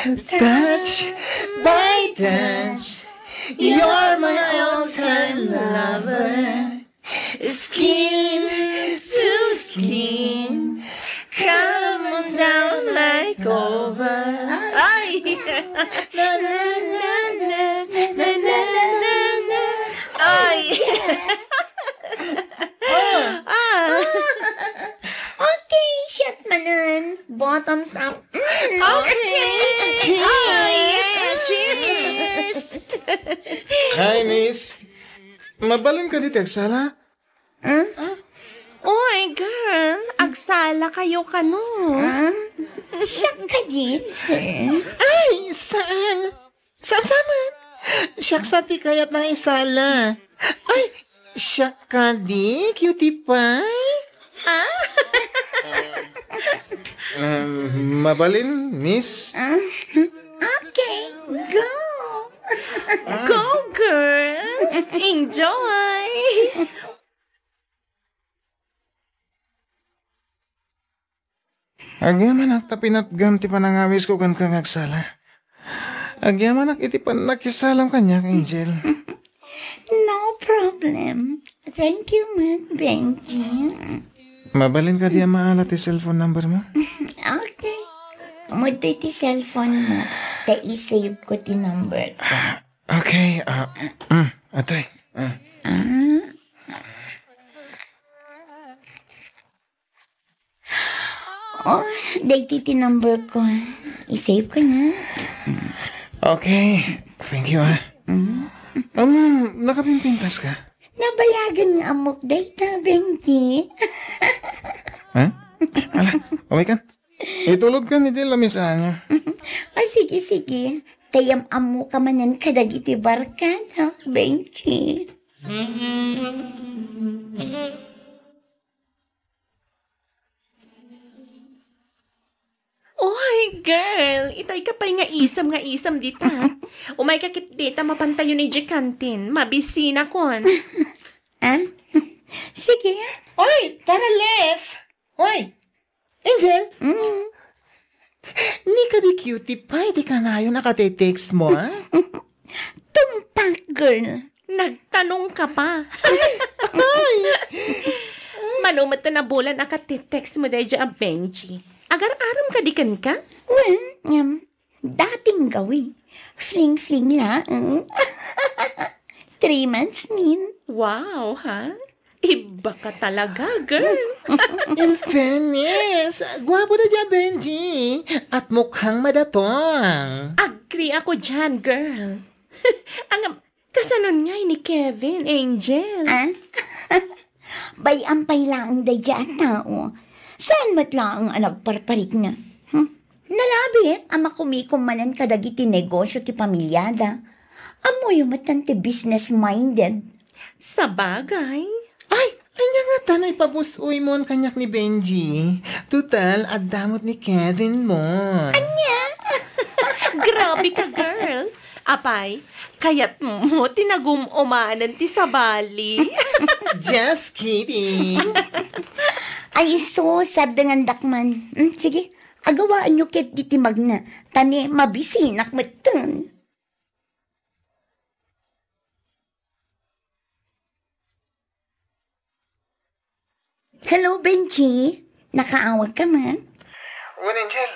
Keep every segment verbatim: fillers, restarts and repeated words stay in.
Touch by touch, you're my all-time lover. Skin to skin, come on down like over. Ay! Na, na, na, na, na, na, na, na. Ay! Ah. Ah. Okay, shot manen. Bottoms up. Mm, okay. Cheers! Ay, cheers! Hi, miss. Mabalin kadi ti agsala? Huh? Oy, girl, agsala kayo kano? Huh? Siak kadi, sir? Ay, saan? Saan, saan? Siak sa ti kayat na isala. Ay, siak kadi, cutie pie? Ah? Um, mabalin, miss? Ah, okay, go. Go, girl. Enjoy. Agyamanak ta pinatgam ti panangawisko kenka nga agsala. Agyamanak iti pannakisalam kaniak, Angel. No problem. Thank you, Mac Benji. Mabalin kadi a maala ti cellphone number mo? Okay. Umudtoy ti cellphone mo. Ta i-save ko ti number ko. Ah, okay, ah, mm, atoy. Ah. Ah. Oh, daytoy ti number ko. I-save ko na. Okay. Thank you, ah. Mm. Um, nakapimpintas ka? Nabayagan nga ammok dayta, Benji. Ha? Ala, okay ka? Itulod ka ni Dil, Miss Anya. O, sige, sige. Tayam ammo ka manen kadagiti barkadak, Benji. Oy, girl, itay ka pay nga isem nga isem dita. Umay ka ket dita, mapantayo ni G canteen. Mabisina kon. Ah? Sige. Oy, tara, Les. Oy, Angel. Mm. Ni kadi cutie pie ti kanayon a kate-text mo, ah? Tumpak, girl. Nagtanong ka pa. Ay! Mano met ti nabulan a kate-text mo daydiay a Benji? Agar-aram kadi kenka? Well, ngem, dating gawi. Fling-fling laeng. Three months nin. Wow, ha? Iba ka talaga, girl. In fairness, guapo daydiay a Benji. At mukhang madatong. Agree ako diyan, girl. Ang, kasanon ngay ni Kevin, Angel? Ah? Bay-am pay laeng daydiay a tao. Saan met laeng a nagparparikna? Hmm? Nalabi a makumikom manen kadagiti negosio ti pamiliada. Ammoyo met ti business-minded. Sabagay. Ay, ania ngata no ipabus-oymon kaniak ni Benji? Total, adda met ni Kevin mo. Ania? Grabe ka, girl. Apay, kayatmo ti nagum-umanan ti sabali. Just kidding. Ay, sus, sardengandak man. Hmm, sige, agawaanyo ket diti magna, ta ni mabisinak metten. Hello, Benji. Nakaawag ka man? Wen, Angel.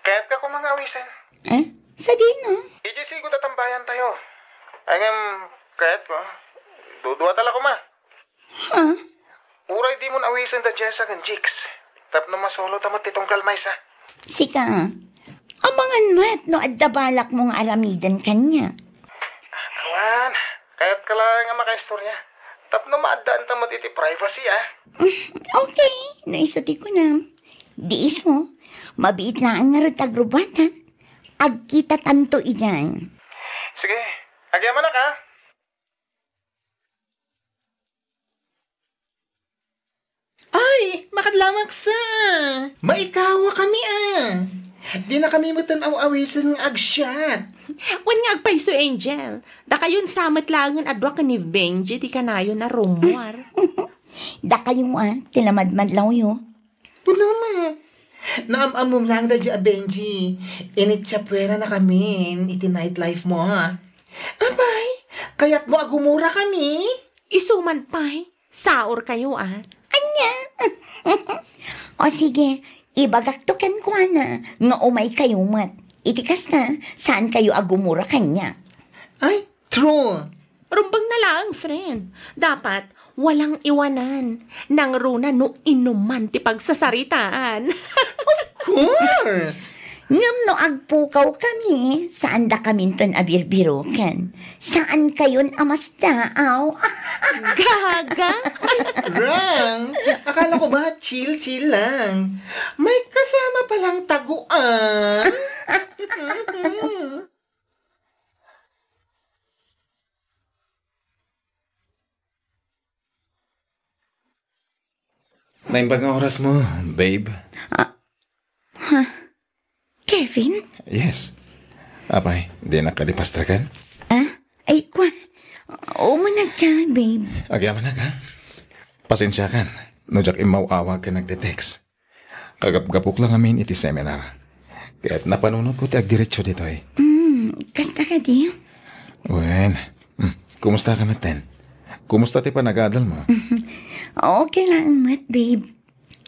Kayatka koma nga awisen. Eh? Sadino? Idiay sigud a tambayan tayo. Ay, ngem, kayatko. Duduata la koma. Ha? Uray dimon awisen da Jessa ken Jigs. Tapno masolo ta met ti tunggal maysa. Sika, amangan met no adda balakmo nga aramiden kaniak. Awan, kayatka laeng a makaistorya. Tapno maaddaan ta met iti privacy, ah. Okay, no isu ti kunam. Di isu, mabiit laeng ngarud ti agrubbuatak. Agkitatanto idiay. Sige, agyamanak, ah. Ay, makadlamaksa! Maikawakami, ah! Dinakami metten aw-awisen nga agsiat. Wen nga agpayso, Angel. Dakayon sa met laengen a dua ken ni Benji ti kanayon a rummuar. Dakayo, ah, ti namadmadlawyo. Puno met. Naam-ammom lang daydi a Benji. Initsapueranakamin iti nightlife mo, ha? Apay, kayatmo a gumurakami? Isu man pay, saorkayo, a. Ania? O sige, ibagakto kenkuana nga umaykayo met. Iti kasta, saankayo a gumura kaniak. Ay, true. Rumbeng na laeng, friend. Dapat, walang iwanan. Nangruna no inuman ti pagsasaritaan. Of course! Ngem no agpukawkami, saandakaminton a birbiroken. Saankayon a masdaaw. Gaga! Wrong! Akala ko ba chill-chill lang? May kasama palang taguan? Naimbag nga oras mo, babe. Ah, ha? Kevin? Yes. Apay, dinak kadi pastrakan? Ah? Ay, kwa. Umunag ka, babe. Agyamanak, ha? Pasensiakan, no diak immaw-awag ken nagte-text. Kagapgapok lang amin iti seminar. Ket napanunotko ti agdiretso ditoy. Hmm, kasta kadi? Wen, hmm, kumusta ka metten? Kumusta ti panagadal mo? Okay lang met, babe.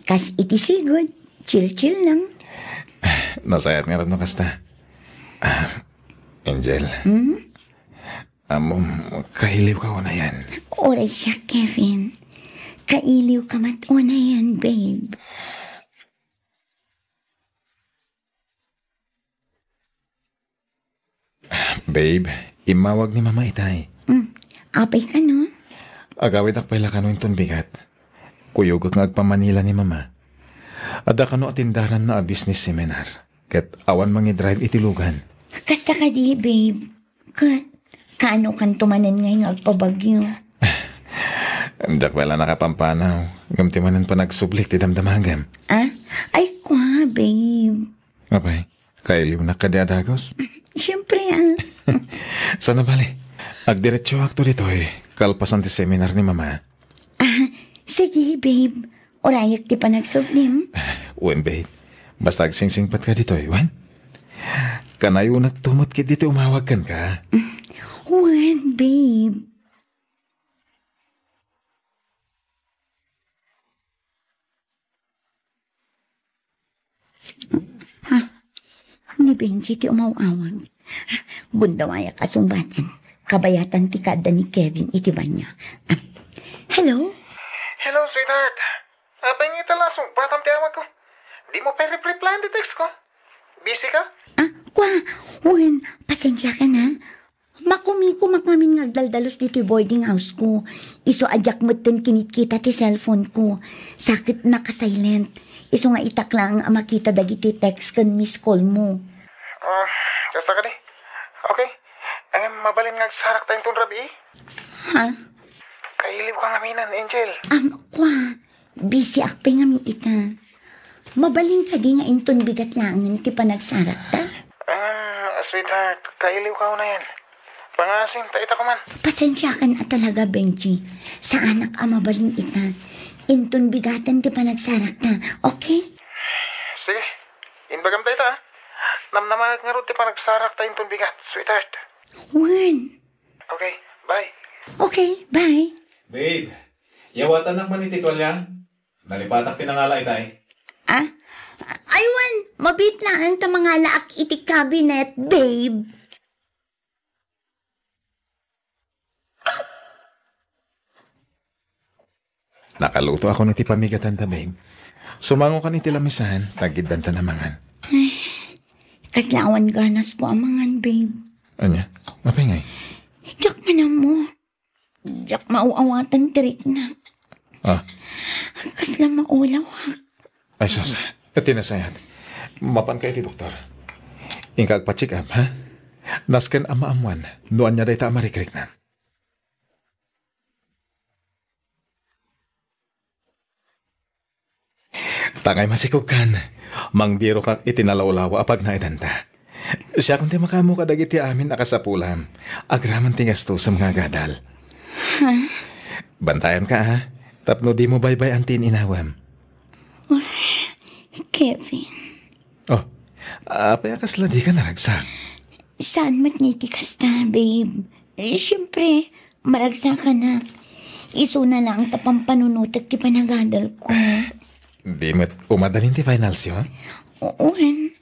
Kas iti sigud, chill-chill lang. Nasayaat ngarud no kasta. Ah, Angel. Hmm? Ammom, kailiwka unayen. Uray siak, Kevin. Kailiwka met unayen, babe. Babe, immawag ni Mama itay. Mm, apay kano? Agawidak pay la kano inton bigat. Kuyogek nga agpamanila ni Mama. Adda kano a tindaranna a business seminar. Ket awan mangidrive iti lugan. Kasta kadi, babe. Ket, kaano kanto manen ngay nga agpabagyo? Diak pay la nakapampanaw. Ngem ti manen panagsubli ti damdamagem. Ah? Ay, kwa, babe. Apay, kailiwnak kadi a dagus? Siyempre, ah. Sana bale, agdiretsoakto ditoy, kalpasan ti seminar ni Mama. Ah, sige, babe. Urayek ti panagsublim. Wen, babe. Basta agsingsingpet ka ditoy, wen? Kanayonakto met ketdi ti umawag kenka. Wen, babe. Ha? Ni Benji ti umaw-awag. Gundawayak a sungbaten. Kabayatan ti kaadda ni Kevin iti banio. Ah, hello? Hello, sweetheart. Apay nga ita la sungbatam ti awagko? Di mo pay rep-replyan ti text ko? Busy ka? Ah, kwa, wen, pasensiakan, ha. Makumikumak ngamin nga agdaldalus ditoy boarding house ko. Isu a diak metten kinitkita ti cellphone ko. Sa ket naka-silent. Isu nga itak laeng a makita dagiti text ken miss call mo. Ah, kasta kadi? Okay. Ngem mabalin nga agsarakta inton rabii? Ha? Kailiwka ngaminen, Angel. Am, kwa. Busyak pay ngamin ita. Mabalin kadi nga inton bigat laengen ti panagsarakta? Ah, sweetheart, kailiwka unayen. Pangasim ta ita koman. Pasensiakan a talaga, Benji. Saanak a mabalin ita. Inton bigaten ti panagsarakta, okay? Sige, imbagam ta ita, ah. Namnamaek ngarud ti panagsarakta inton bigat, sweetheart. Wen. Okay, bye. Okay, bye. Babe, yawatannak man iti tualya? Nalipatak ti nangala itay. Ah? Ay, wen, mabiit laeng ta mangalaak iti cabinet, babe. Nakalutoakon iti pamigatanta, babe. Sumangokan iti lamisan, ta aggiddanta a mangan. Ay, kasla awan ganasko a mangan, babe. Ania? Apay ngay? Diak man ammo. Diak maaw-awatan ti riknak. Ah. Kasla maulawak. Ay, sus. Iti nasayaat. Mapanka iti doktor. Inka agpa-check up, ha? Nasken a maammuan no ania dayta a marikriknam. Ta ngay masikogkan, mangbirokak iti nalawlawa a pagnaedanta. Siakon ti makaammo kadagiti amin a kasapulam, agraman ti gastosem nga agadal. Ha? Bantayanka, ha? Tapno dimo baybay-an ti in-inawem. Uy, Kevin. Oh, apay a kasla dika naragsak? Saan met nga iti kasta, babe? Eh, siyempre, maragsakanak. Isuna laeng ta pampanunotek ti panagadalko. Di met umadalin ti finals yo? Wen,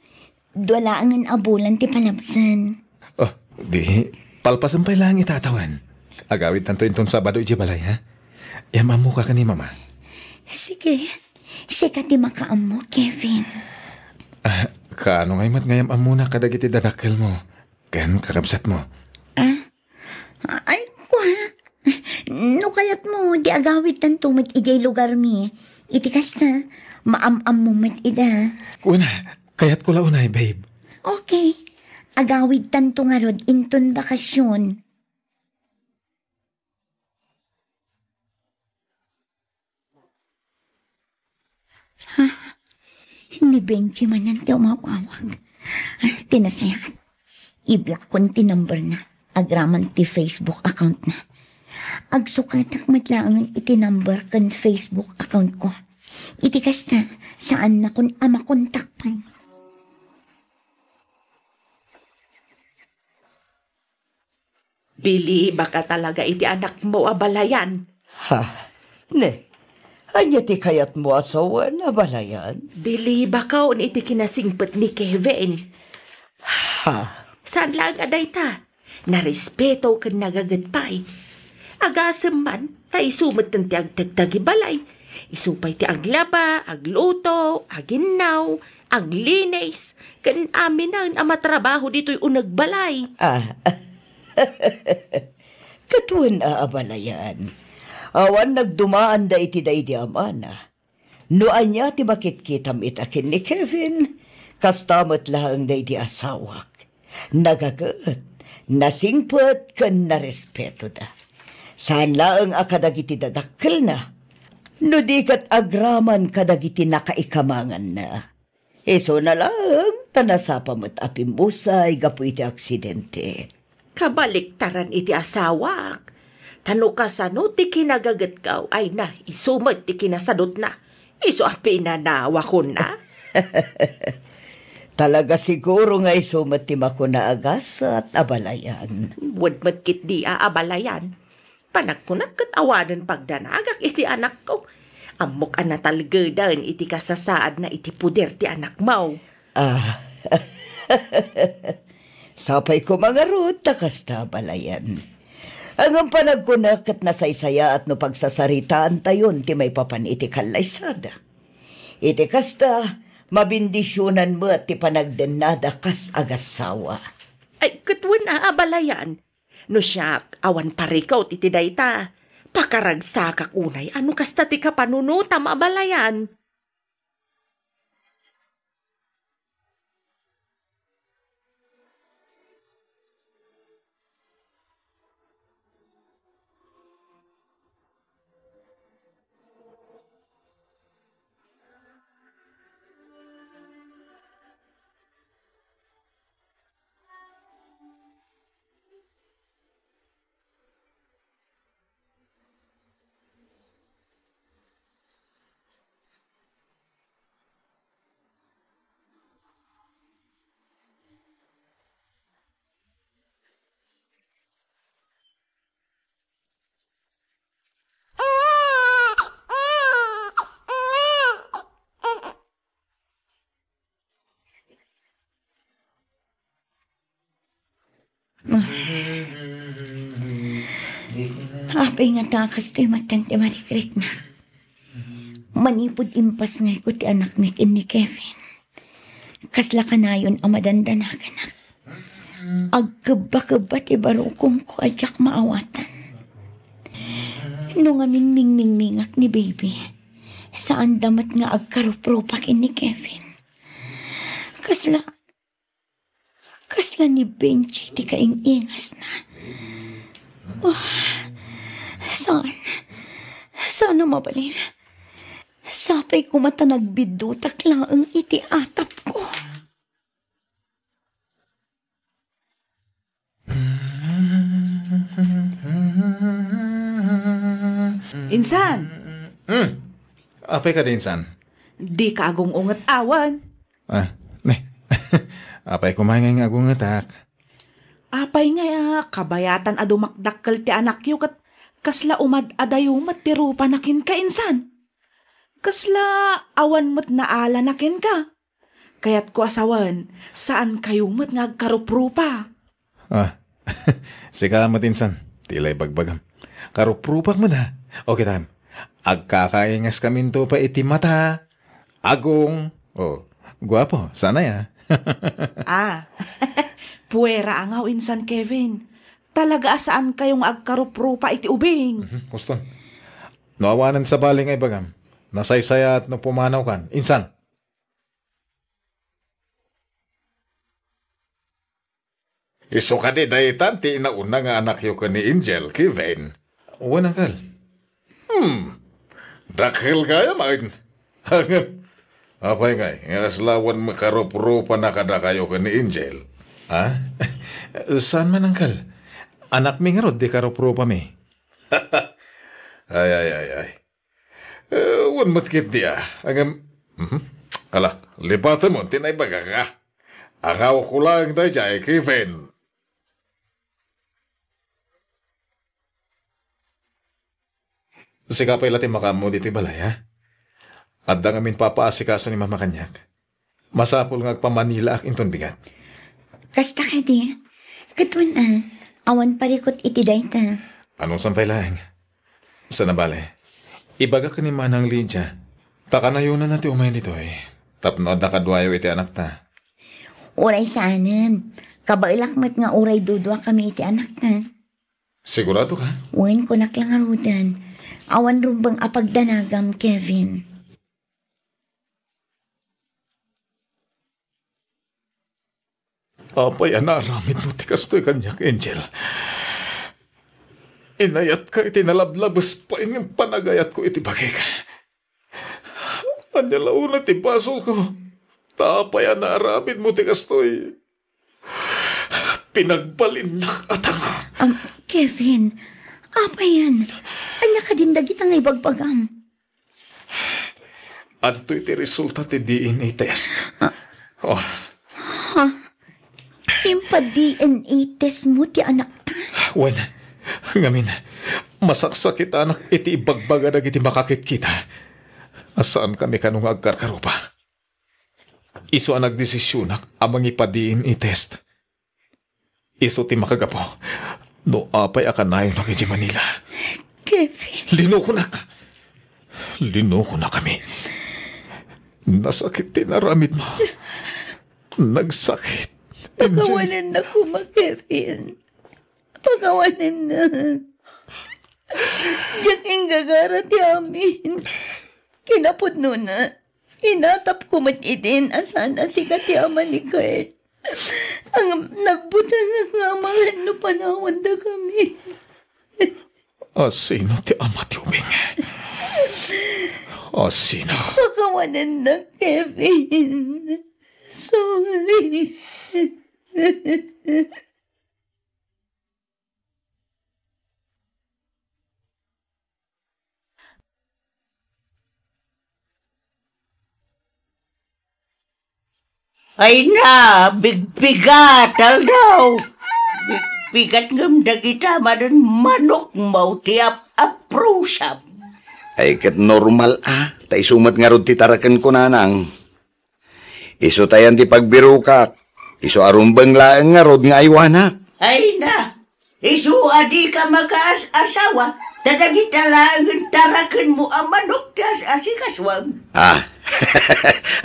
dua laengen a bulan ti palabsen. Oh, di, palpasen pay laeng ita a tawen. Agawidtanto inton Sabado idiay balay, ha? Yam-ammoka ken ni Mama. Sige, sika ti makaammo, Kevin. Ah, kaano ngay met nga yam-ammona kadagiti dadakkelmo ken kakabsatmo? Ah? Ay, kua. No kayatmo, di agawidtanto met idiay lugarmi. Iti kasta, maam-ammo met ida. Kuna, kayatko la unay, babe. Okay. Agawidtanto ngarud inton bakasyon. Ha? Ni Benji manen ti umawawag. Ah, ti nasayaat. Iblakon ti number na. Agraman ti Facebook account na. Agsukatak met laengen iti number ken Facebook account ko. Iti kasta, saannakon a makontak pay. Bilibaka talaga iti anakmo, Abalayan. Ha? Ne, ania ti kayatmo a sawen, Abalayan? Bilibakon iti kinasingpet ni Kevin. Ha? Saan laeng a dayta. Narespeto ken nagaget pay. Agasem man, ta isu metten ti agtagtagi balay. Isu pay ti aglaba, agluto, aginnaw, aglinis, ken aminen a matrabaho ditoy uneg balay. Ah. Ket wen a, Abalayan. Awan nagdumaanda iti daydi amana. No ania ti makitkitam ita ken ni Kevin, kasta met laeng daydi asawak. Nagaget, nasingpet, ken narespetoda. Saan laeng a kadagiti dadakkelna, no di ket agraman kadagiti nakaikamanganna. Isuna laeng ta nasapa met a pimmusay gapu iti aksidente. Kabaliktaran iti asawak. Ta no kasano ti kinagagetko, ay na, isu met ti kinasadutna. Isu a pinanawakonna. Talaga siguro nga isu met ti makuna a gasat, Abalayan. Wen met ketdi a, Abalayan. Panagkunak ket awanen pagdanagak iti anakko. Ammok a natalgeden iti kasasaadna iti poder ti anakmo. Ah. Sapay koma ngarud ta kasta, Abalayan. Ngem panagkunak ket nasaysayaat no pagsasaritaantayon ti maipapan iti kallaysada. Iti kasta, mabendisionan met ti panagdennada kas agassawa. Ay, ket wen a, Abalayan. No siak, awan parikut iti dayta. Pakaragsakak unay a no kasta ti kapanunotam, Abalayan. Apay ngata a kastoy met ti marikriknak? Manipud impasngayko ti anakmi ken ni Kevin, kasla kanayon a madandanaganak. Agkebbakebba ti barukongko a diak maawatan. No ngamin mingmingmingak ni baby, saanda met nga agkaruprupa ken ni Kevin. Kasla, kasla ni Benji ti kaing-ingasna. Oh, saan? Saan a mabalin? Sapay koma ta nagbiddutak laeng iti atapko. Insan! Hmm. Apay kadi, insan? Dika agung-unget awan. Ah, ne. Apay koma ngay nga agungetak? Apay ngay a kabayatan a dumakdakkel ti anakyo ket kasla umad-adayo met ti rupana kenka insan? Kasla awan met naalana kenka? Kayatko a sawen, saankayo met nga agkaruprupa. Ah, sika met insan, ti la ibagbagam. Karuprupak met, ha? O, kitaem. Agkakaingaskaminto pay iti mata. Agung. O, guapo, sanay, ha? Ah, puera a ngaw insan, Kevin. Talaga a saankayo nga agkaruprupa iti ubing. Mhm, huston. No awanen sabali nga ibagam, nasaysayaat no pumanawkan. Insan? Isu kadi daytan ti inauna nga anakyo ken ni Angel, Kevin? Wen, Uncle. Hmm. Dakkel gayam, ay. Ngem, apay ngay, nga kasla awan makaruprupa na kadakayo ken ni Angel? Ha? Saan man, Uncle. Anakmi ngarud ti karuprupami. Ay, ay, ay, ay. Eh, wen met ketdi, a. Ngem, mhm. Ala, lipatem ti naibagak, a. Angawko laeng daydiay, Kevin. Sika pay la ti makaammo ditoy balay, a? Adda ngamin papaasikaso ni Mama kaniak. Masapul nga agpamanilaak inton bigat. Kasta kadi? Ket wen a, awan parikut iti dayta. Anusan pay laeng? Sana bale, ibagak ken ni Manang Lydia, ta kanayonanna ti umay ditoy, tapno adda kaduayo iti anakta. Uray saanen, kabaelak met nga uray duduakami iti anakta. Sigurado ka? Wen, kunak la ngaruden. Awan rumbeng a pagdanagam, Kevin. Apay a naaramidmo ti kastoy kaniak, Angel? Inayatka iti nalablabes pay nga panagayatko iti bagik. Ania la unay ti basolko? Ta apay a naaramidmo ti kastoy? Pinagbalinnak a tanga. Am, Kevin, apayen? Ania kadin dagita nga ibagbagam? Adtoy ti resulta ti D N A test. Ah. Oh. Ha? Impa-D N A test mo ti anakta? Wen, ngamin, masaksakitanak iti ibagbaga dagiti makakitkita a saankami kano nga agkarkarupa. Isu a nagdesisionak a mangipa-D N A test. Isu ti makagapu no apay a kanayonak idiay Manila. Kevin. Linukonak. Linukonakami. Nasakit ti naramidmo. Nagsakit. Angel. Pakawanennak koma, Kevin. Pakawanennak. Diak inggagara ti amin. Kinapudnona, inatapko met idin a saan a sika ti ama ni Kurt. Ngem nagbutengak nga amangan no panawandakami. A sino ti ama ti ubing? A sino? Pakawanennak, Kevin. Sorry. Ay na, bigbigat, aldaw! Bigbigat ngem dagita manen manokmo ti ap-aprusam. Ay, ket normal a, ta isu met ngarud ti tarakenko, nanang. Isu tayan ti pagbirokak. Isu a rumbeng laeng ngarud nga aywanak. Ay na, isu a dika makaas-asawa, ta dagita laengen tarakenmo a manok ti as-asikasuam. Ah,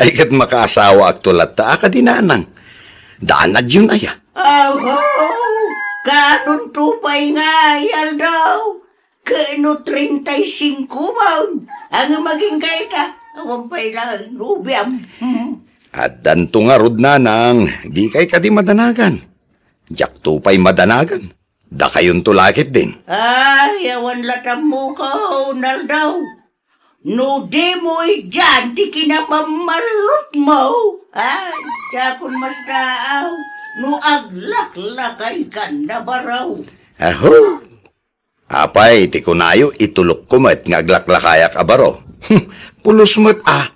ay ket makaasawaakto latta a kadi, nanang. Daanadyon aya? Aho, kanonto pay ngay, aldaw. Ket no treinta y cinco man, ngem agingga ita, awan pay laeng nobiam. Hmm. Addanto ngarud, nanang, dikay kadi madanagan? Diakto pay madanagan. Dakayonto la ketdin. Ay, awan latta ammokaw, aldaw. No dimo idian ti kinapammalutmo, ay, diakon masdaaw no aglaklakaykan a baro. Aho! Apay ti kunayo, itulokko met nga aglaklakayak a baro? Pulos met a.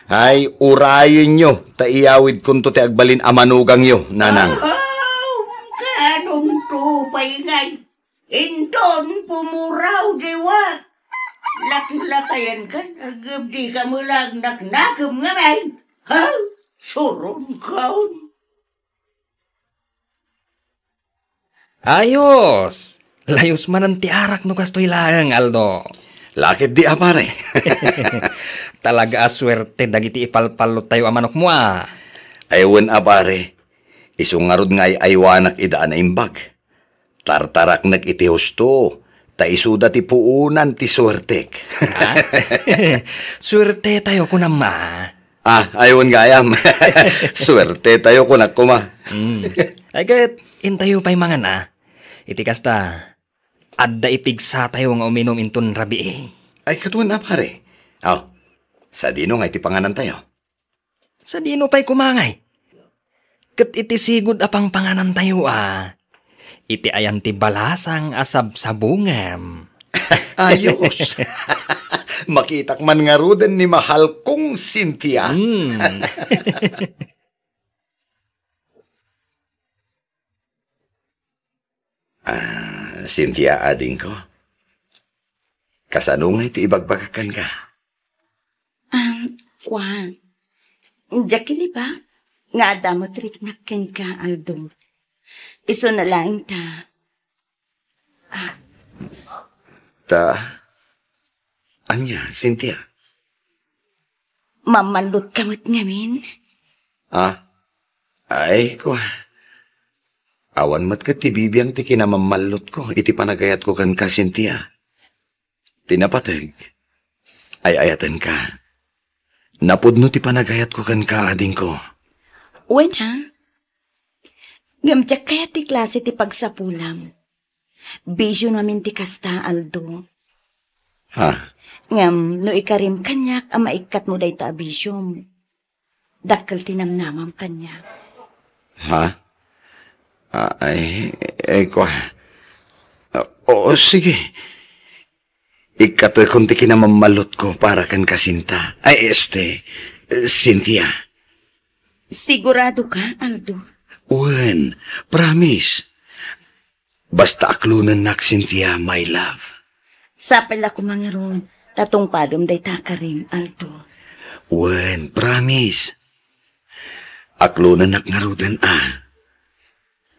Ay, urayenyo, ta iyawidkonto ti agbalin a manugangyo, nanang. Aw, kanonto pay ngay. Inton pumuraw diwa. Laklakayan kan, agabdi ka mulang naknakem ngamin. Ha? Surong kaon. Ayos! Layos manen ti arak no kastoy laeng, Aldo. Lakit di a, pare. Talaga a suerte dagiti ipalpallottayo a manokmo, a. Ay, wen a, pare. Isu ngarud nga ay-aywanak ida a naimbag. Tartaraknek iti husto, ta isuda ti puonan ti suertek. Ah? Suertetayo, kunam, a. Ah, ay, wen gayam. Suertetayo, kunak koma. Mm. Ay, ket, intayo pay mangan, a. Iti kasta, adda ipigsatayo nga uminum inton rabii. Ay, ket wen a, pare. Aw, sadino nga iti panganantayo? Sadino pay koma ngay? Ket iti sigud a pangpanganantayo, a, iti ayan ti balasang a sabsabungem. Ayos. Makitak man ngaruden ni mahal kong Cynthia. Mm. Ah, Cynthia, adingko. Kasano ngay ti ibagbagak kenka? Ah, kuan. Diak iliba nga adda met riknak kenka, Aldo. Isuna laeng ta. Ah. Ta? Ania, Cynthia? Mammallotka met ngamin? Ah? Ay, kua. Awan met ket ti bibiang ti kinamammallotko iti panagayatko kenka, Cynthia. Ti napateg, ay-ayatenka. Napudno ti panagayatko kenka, adingko. Wen, a. Ngem diak kayat ti klase ti pagsapulam. Bisio ngamin ti kasta, Aldo. Ha? Ngem no ikarim kaniak a maikkatmo dayta a bisiom, dakkel ti namnamam kaniak. Ha? Ah, ay, ay, kua. Ah, oo, sige. Ikkatekon ti kinamammallotko para kenka, Sinta. Ay, este, Cynthia. Sigurado ka, Aldo? Wen, promise. Basta aklonennak, Cynthia, my love. Sapay la koma ngarud, ta tungpalem dayta a karim, Aldo. Wen, promise. Aklonennak ngaruden, a.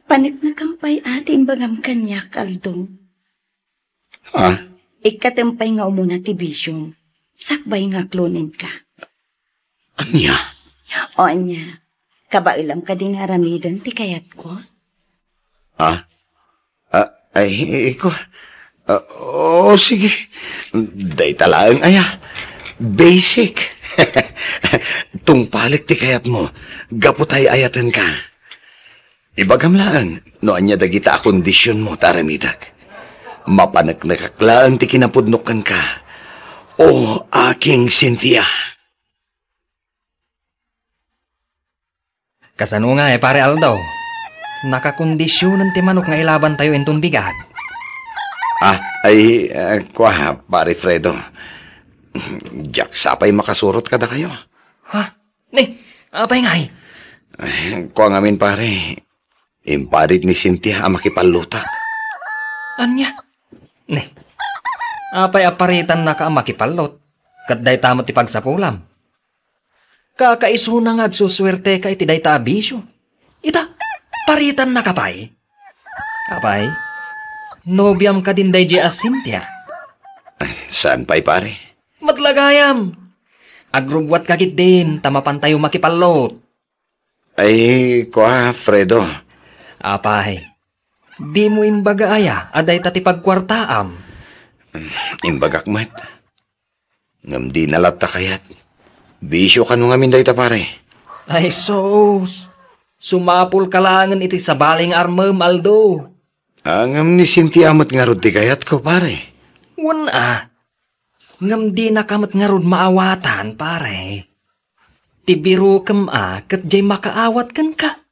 Paneknekam pay a ti imbagam kaniak, Aldo. Ha? Ikkatem pay nga umuna ti bisiom, sakbay nga aklonenka. Ania? O ania, kabaelam kadi nga aramiden ti kayatko? Ha? Ah, ay, iko. Ah, o, sige. Dayta laeng aya. Basic. Tungpalek ti kayatmo. Gapu ta ay-ayatenka. Ibagam laeng no ania dagita a kondisionmo ta aramidek. Mapaneknekak laeng ti kinapudnok kenka. O, aking Cynthia. Kasano ngay, Pare Aldo? Nakakondisionen ti manok nga ilabantayo inton bigat. Ah, ay, ah, kua, Pare Fredo. Diak sapay makasurot kadakayo. Ha? Ni, apay ngay? Ay, kua ngamin, pare. Imparit ni Cynthia a makipallotak. Ania? Ni, apay a paritannaka a makipallot? Ket dayta met ti pagsapulam. Kakaisuna nga agsusuerteka iti dayta a bisio. Ita, paritannaka pay? Apay, nobiam kadin daydi a Cynthia? Saan pay, pare? Met la gayam. Agrubbuatka ketdin ta mapantayo makipallot. Ay, kua, Fredo. Apay, dimo imbaga aya a dayta ti pagkuartaam? Imbagak met. Ngem dina latta kayat. Bisio kano ngamin dayta, pare. Ay, sus! Sumapulka laengen iti sabali nga armem, Aldo. Ah, ngem ni Cynthia met ngarud ti kayatko, pare. Wen a. Ngem dinaka met ngarud maawatan, pare. Ti birokem a ket diay makaawat kenka.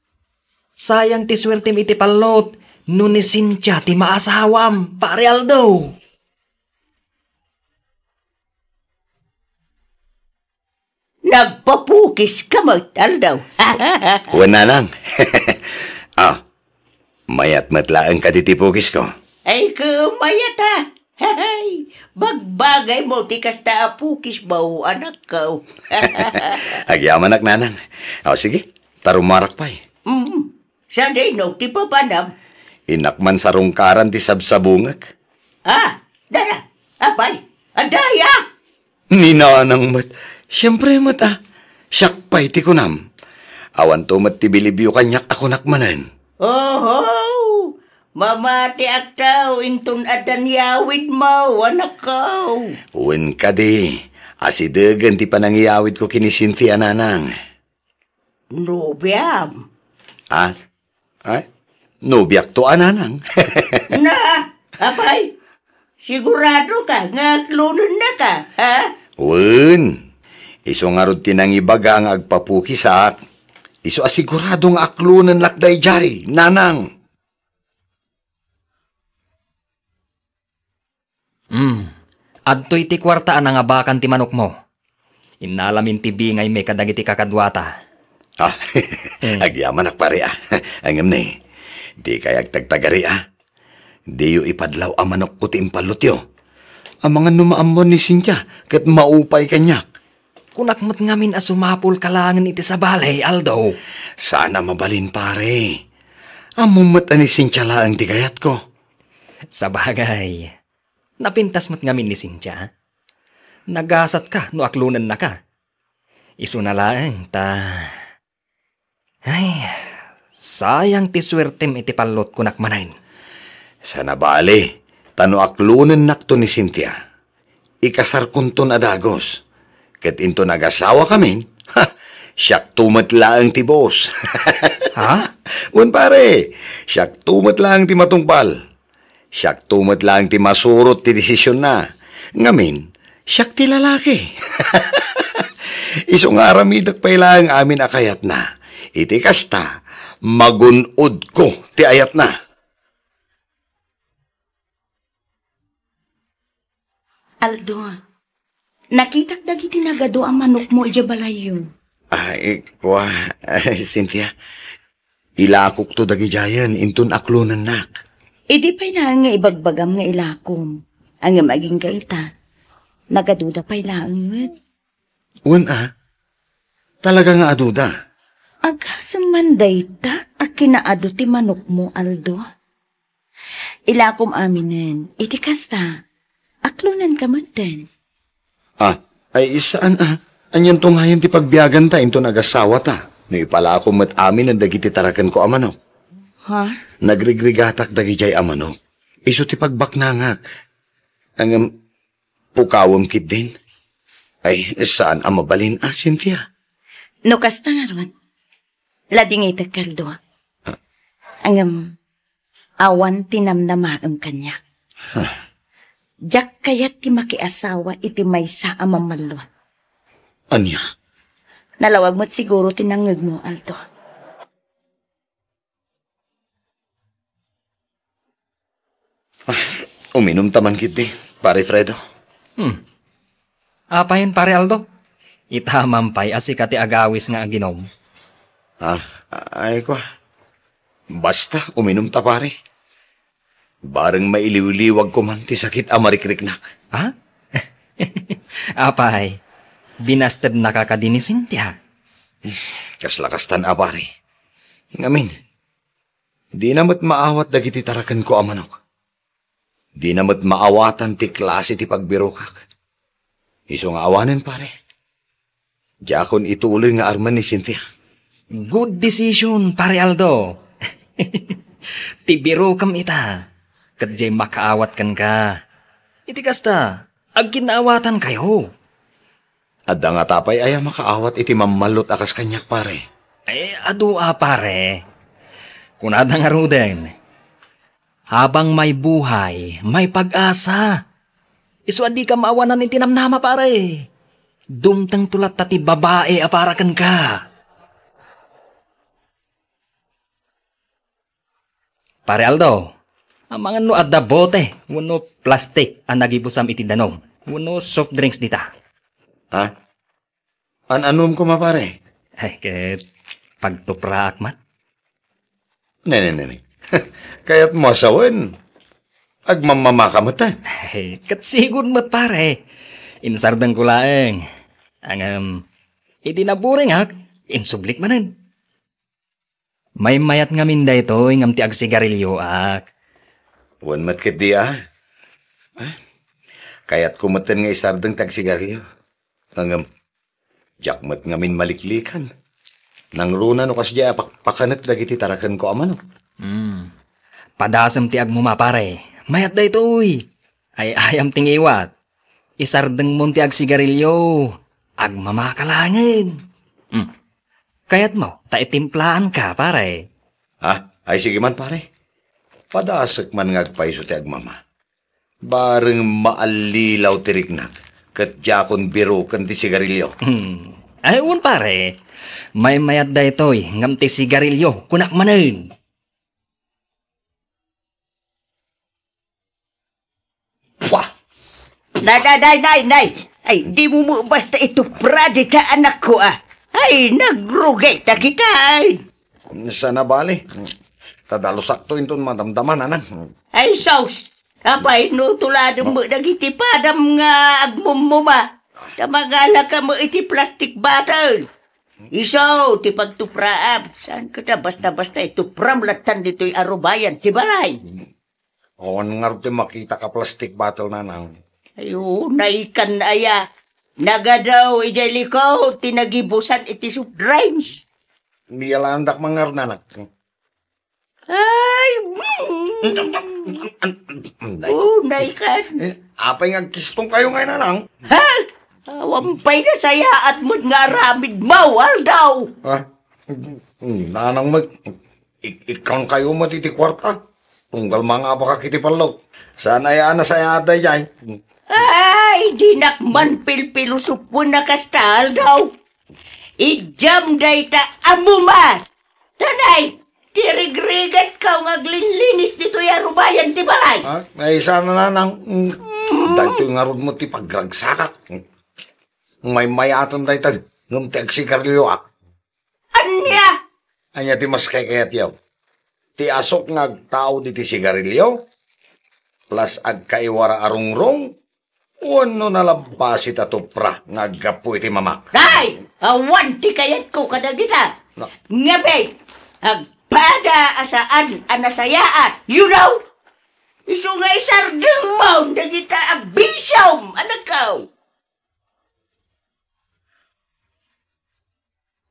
Sayang ti suertem iti pallot no ni Cynthia ti maasawam, Pare Aldo. Nagpapukiska met, Aldo. Wen, nanang. Ah, mayat met laeng kadi ti pukisko? Ay, ket mayat, a. Hay, bagbagaymo ti kasta a pukismo, anakko. Agyamanak, nanang. O, sige, ta rumarak pay. Mm. Sadino ti papanam? Innak man sarungkaran ti sabsabungek. Ah, dada, apay, adda aya? Ni nanang met. Siempre met, a. Siak pay ti kunam. Awanto met ti bilibyo kaniak a kunak manen. Oho! Mamatiakto inton adda ni awidmo, anakko. Wen kadi, asidegen ti panangiyawidko ken ni Cynthia, nanang. Nobiam. Ah? Ay? Nobiakto a, nanang. Na, apay, siguradoka nga aklonennaka, ha? Wen. Isu ngarud ti nangibaga nga agpapukisak. Isu a sigurado nga aklonennak daydiay, nanang. Hmm. Adtoy ti kuarta a nangabakan ti manokmo. Innalamin ti bingaymi kadagiti kakaduata. Ah, hmm. Agyamanak, pare, a. Ngem ne, dikay agtagtagari, a. Diyo ipadlaw a manokko ti impallotyo. Amangan no maammuan ni Cynthia ket maupay kaniak. Kunak met ngamin a sumapulka laengen iti sabali, Aldo. Saan a mabalin, pare. Ammom met a ni Cynthia laeng ti kayatko. Sabagay, napintas met ngamin ni Cynthia. Nagasatka no aklonennaka. Isuna laeng ta, ay, sayang ti suertem iti pallot, kunak manen. Saan a bali, ta no aklonennakto ni Cynthia, ikasarkonton a dagus. Ket inton agasawakamin, ha, siakto met laeng ti boss. Ha? Wen, pare, siakto met laeng ti matungpal. Siakto met laeng ti masurot ti desisionna. Ngamin, siak ti lalaki. Isu nga aramidek pay laeng amin a kayatna. Iti kasta, magun-odko ti ayatna. Aldo, nakitak dagiti nagadu a manokmo idiay balayyo. Ay, kua, ay, Cynthia, ilakokto dagidiayen inton aklonennak. Idi pay laeng nga ibagbagam nga ilakom, ngem agingga ita, nagaduda pay laeng met. Wen a, talaga nga aduda. Agasem man dayta a kinaadu ti manokmo, Aldo. Ilakom aminen, iti kasta, aklonenka metten. Ah, ay, saan a. Anianto ngayen ti pagbiaganta inton agasawata, no ipalakom met aminen dagiti tarakenko a manok? Ha? Nagrigrigatak dagidiay a manok. Isu ti pagbaknangak. Ngem, pukawem ketdin. Ay, saan a mabalin a, Cynthia. No kasta ngarud, ladingitek, Aldo. Ngem, awan ti namnamaem kaniak. Huh. Diak kayat ti makiasawa iti maysa a mamallot. Ania? Nalawag met siguro ti nangngegmo, Aldo. Ah, uminumta man ketdi, Pare Fredo. Hmm. Apayen, Pare Aldo? Ita man pay a sika ti agawis nga aginom. Ah, ay ko. Basta, uminumta, pare. Bareng mailiwliwagko man ti sakit a marikriknak. Ha? Apay, binastednaka kadi ni Cynthia? Kasla kastan a, pare. Ngamin, dina met maawat dagiti tarakenko a manok. Dina met maawatan ti klase ti pagbirokak. Isu nga awanen, pare. Diakon ituloy nga armen ni Cynthia. Good decision, Pare Aldo. Ti birokem ita, ket diay makaawat kenka. Iti kasta, agkinnaawatankayo. Adda ngata pay aya makaawat iti mammallot a kas kaniak, pare? Eh, adu a, pare. Kunada ngaruden, habang may buhay, may pag-asa. Isu a dika maawanan iti namnama, pare. Dumtengto latta ti babai a para kenka. Pare Aldo, amangan no adda bote wenno plastik a nagibusam iti danum wenno soft drinks dita? Ha? An-anom koma, pare? Ay, ket pagtupraak met. Nene, nene. Kayatmo a sawen, agmamamaka met, eh. Ay, ket sigun met, pare. Insardengko laeng. Ngem, idi naburingak, insublik manen. Maymayat ngamin daytoy ngem ti agsigarilioak. Wen met ketdi, a? Ah? Kayatko metten nga isardeng ti agsigarilio. Ngem, diak met ngamin maliklikan. Nangruna no kasdiay a pakpakanek dagiti tarakenko a manok. Hmm. Padasem ti agmuma, pare. Mayat daytoy. Ay-ayam ti ngiwat. Isardengmon ti agsigarilio. Agmamaka laengen. Hmm. Kayatmo ta itimplaanka, pare? Ha? Ay, sige man, pare. Padasek man nga agpayso ti agmama. Bareng maallilaw ti riknak, ket diakon biroken ti sigarilio. Hmm. Ay, wen, pare. Maymayat daytoy, ngem ti sigarilio, kunak manen. Pua! Nay, nay, nay, nay, nay! Ay, dimo met basta itupra dita anakko, a. Ay, nagrugay ta kita, ay. Saan a bali. Ta dalusakto inton madamdama, nanang. Ay, sus! Apay, no tuladem met dagiti padam nga agmummuma. Ta mangalaka met iti plastic bottle. Isu ti pagtupraam. Saan ka ta basta-basta itupram lattan ditoy a rubayan ti balay? Awan ngarud ti makita ka plastic bottle, nanang. Ay, unay kan aya. Nagadaw idiay likod ti nagibusan iti soft drinks. Bialaandak man ngarud, nanang. Ay, mm. Unay kan. Eh, apay nga agkistong kayo ngay, nanang? Ha? Awan pay nasayaat met nga aramid mo, Aldo. Ha? Nanang, mag-, ik-, ikkan kayo met iti kuarta. Tunggal mangabakak iti pallot. Saan aya a nasayaat daydiay? Ay, dinak man pilpilosopoen a kasta, Aldo. Idiam dayta a muma. Tanay, ti rigrigatko nga aglinlinis ditoy a rubayan ti balay. Ha? Ay, saan a, nanang. Mm. Daytoy ngarud met ti pagragsakak. Maymayaten dayta, ngem ti agsigarilioak. Ania? Ania ti mas kaykayatyo? Ti asuk nga agtaud iti sigarilio? Plus agkaiwara a rungrong? Wenno nalabbasi ta tupra nga aggapu iti mamak? Ay! Awan ti kayatko kadagita. Na- Ngem, agpada a saan a nasayaat, you know? Isu nga isardengmo dagita a bisiom, anakko.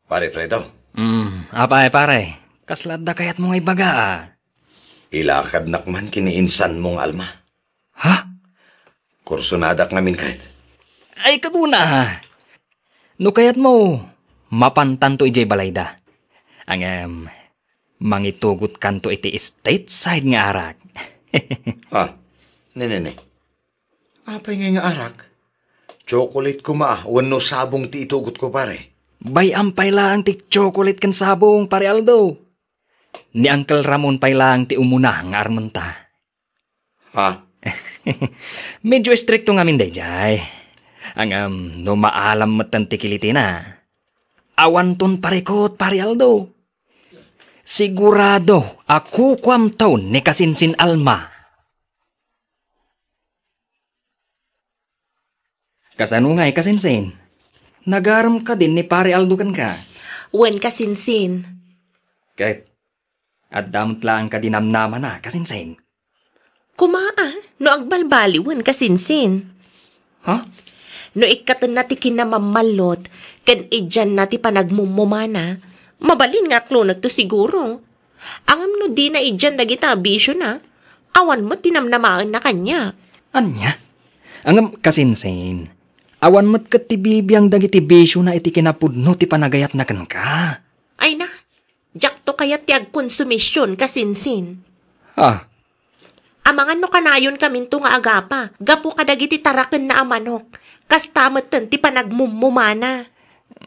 Pare Fredo. Mm, apay, pare? Kasla adda kayatmo nga ibaga, a? Ilakadnak man ken ni insanmo nga Alma. Ha? Kursonadak ngamin kayat. Ay, kaduna, a. No kayatmo, mapantanto idiay balayda. Ngem, mangitugotkanto iti stateside nga arak. Ah, ne, ne, ne. Apay ngay nga arak? Chocolate koma wenno sabong ti itugotko, pare? Bay-am pay laeng ti chocolate ken sabong, Pare Aldo. Ni Uncle Ramon pay laeng ti umuna nga armenta. Ha? Medyo istrikto ngamin daydiay. Ngem no maalam metten ti kilitina, awanton parikut, Pare Aldo. Sigurado a kukuamto ni Kasinsin Alma. Kasano ngay, Kasinsin? Nagarem kadin ni Pare Aldo kenka? Wen, Kasinsin. Ket adda met laeng kadi namnamana, Kasinsin? Koma, a, no agbalbaliwen, Kasinsin. Ha? No ikkatenna ti kinamammallot ken idianna ti panagmummumana, mabalin nga aklonekto siguro. Ngem no dina idian dagita a bisiona, awan met ti namnamaenna kaniak. Ania? Ngem, Kasinsin, awan met ket ti bibiang dagiti bisiona iti kinapudno ti panagayatna kenka. Ay na, diakto kayat ti agkonsumision, Kasinsin. Ah. Amangan no kanayonkaminto nga agapa gapu kadagiti tarakenna a manok, kasta metten ti panagmummumana.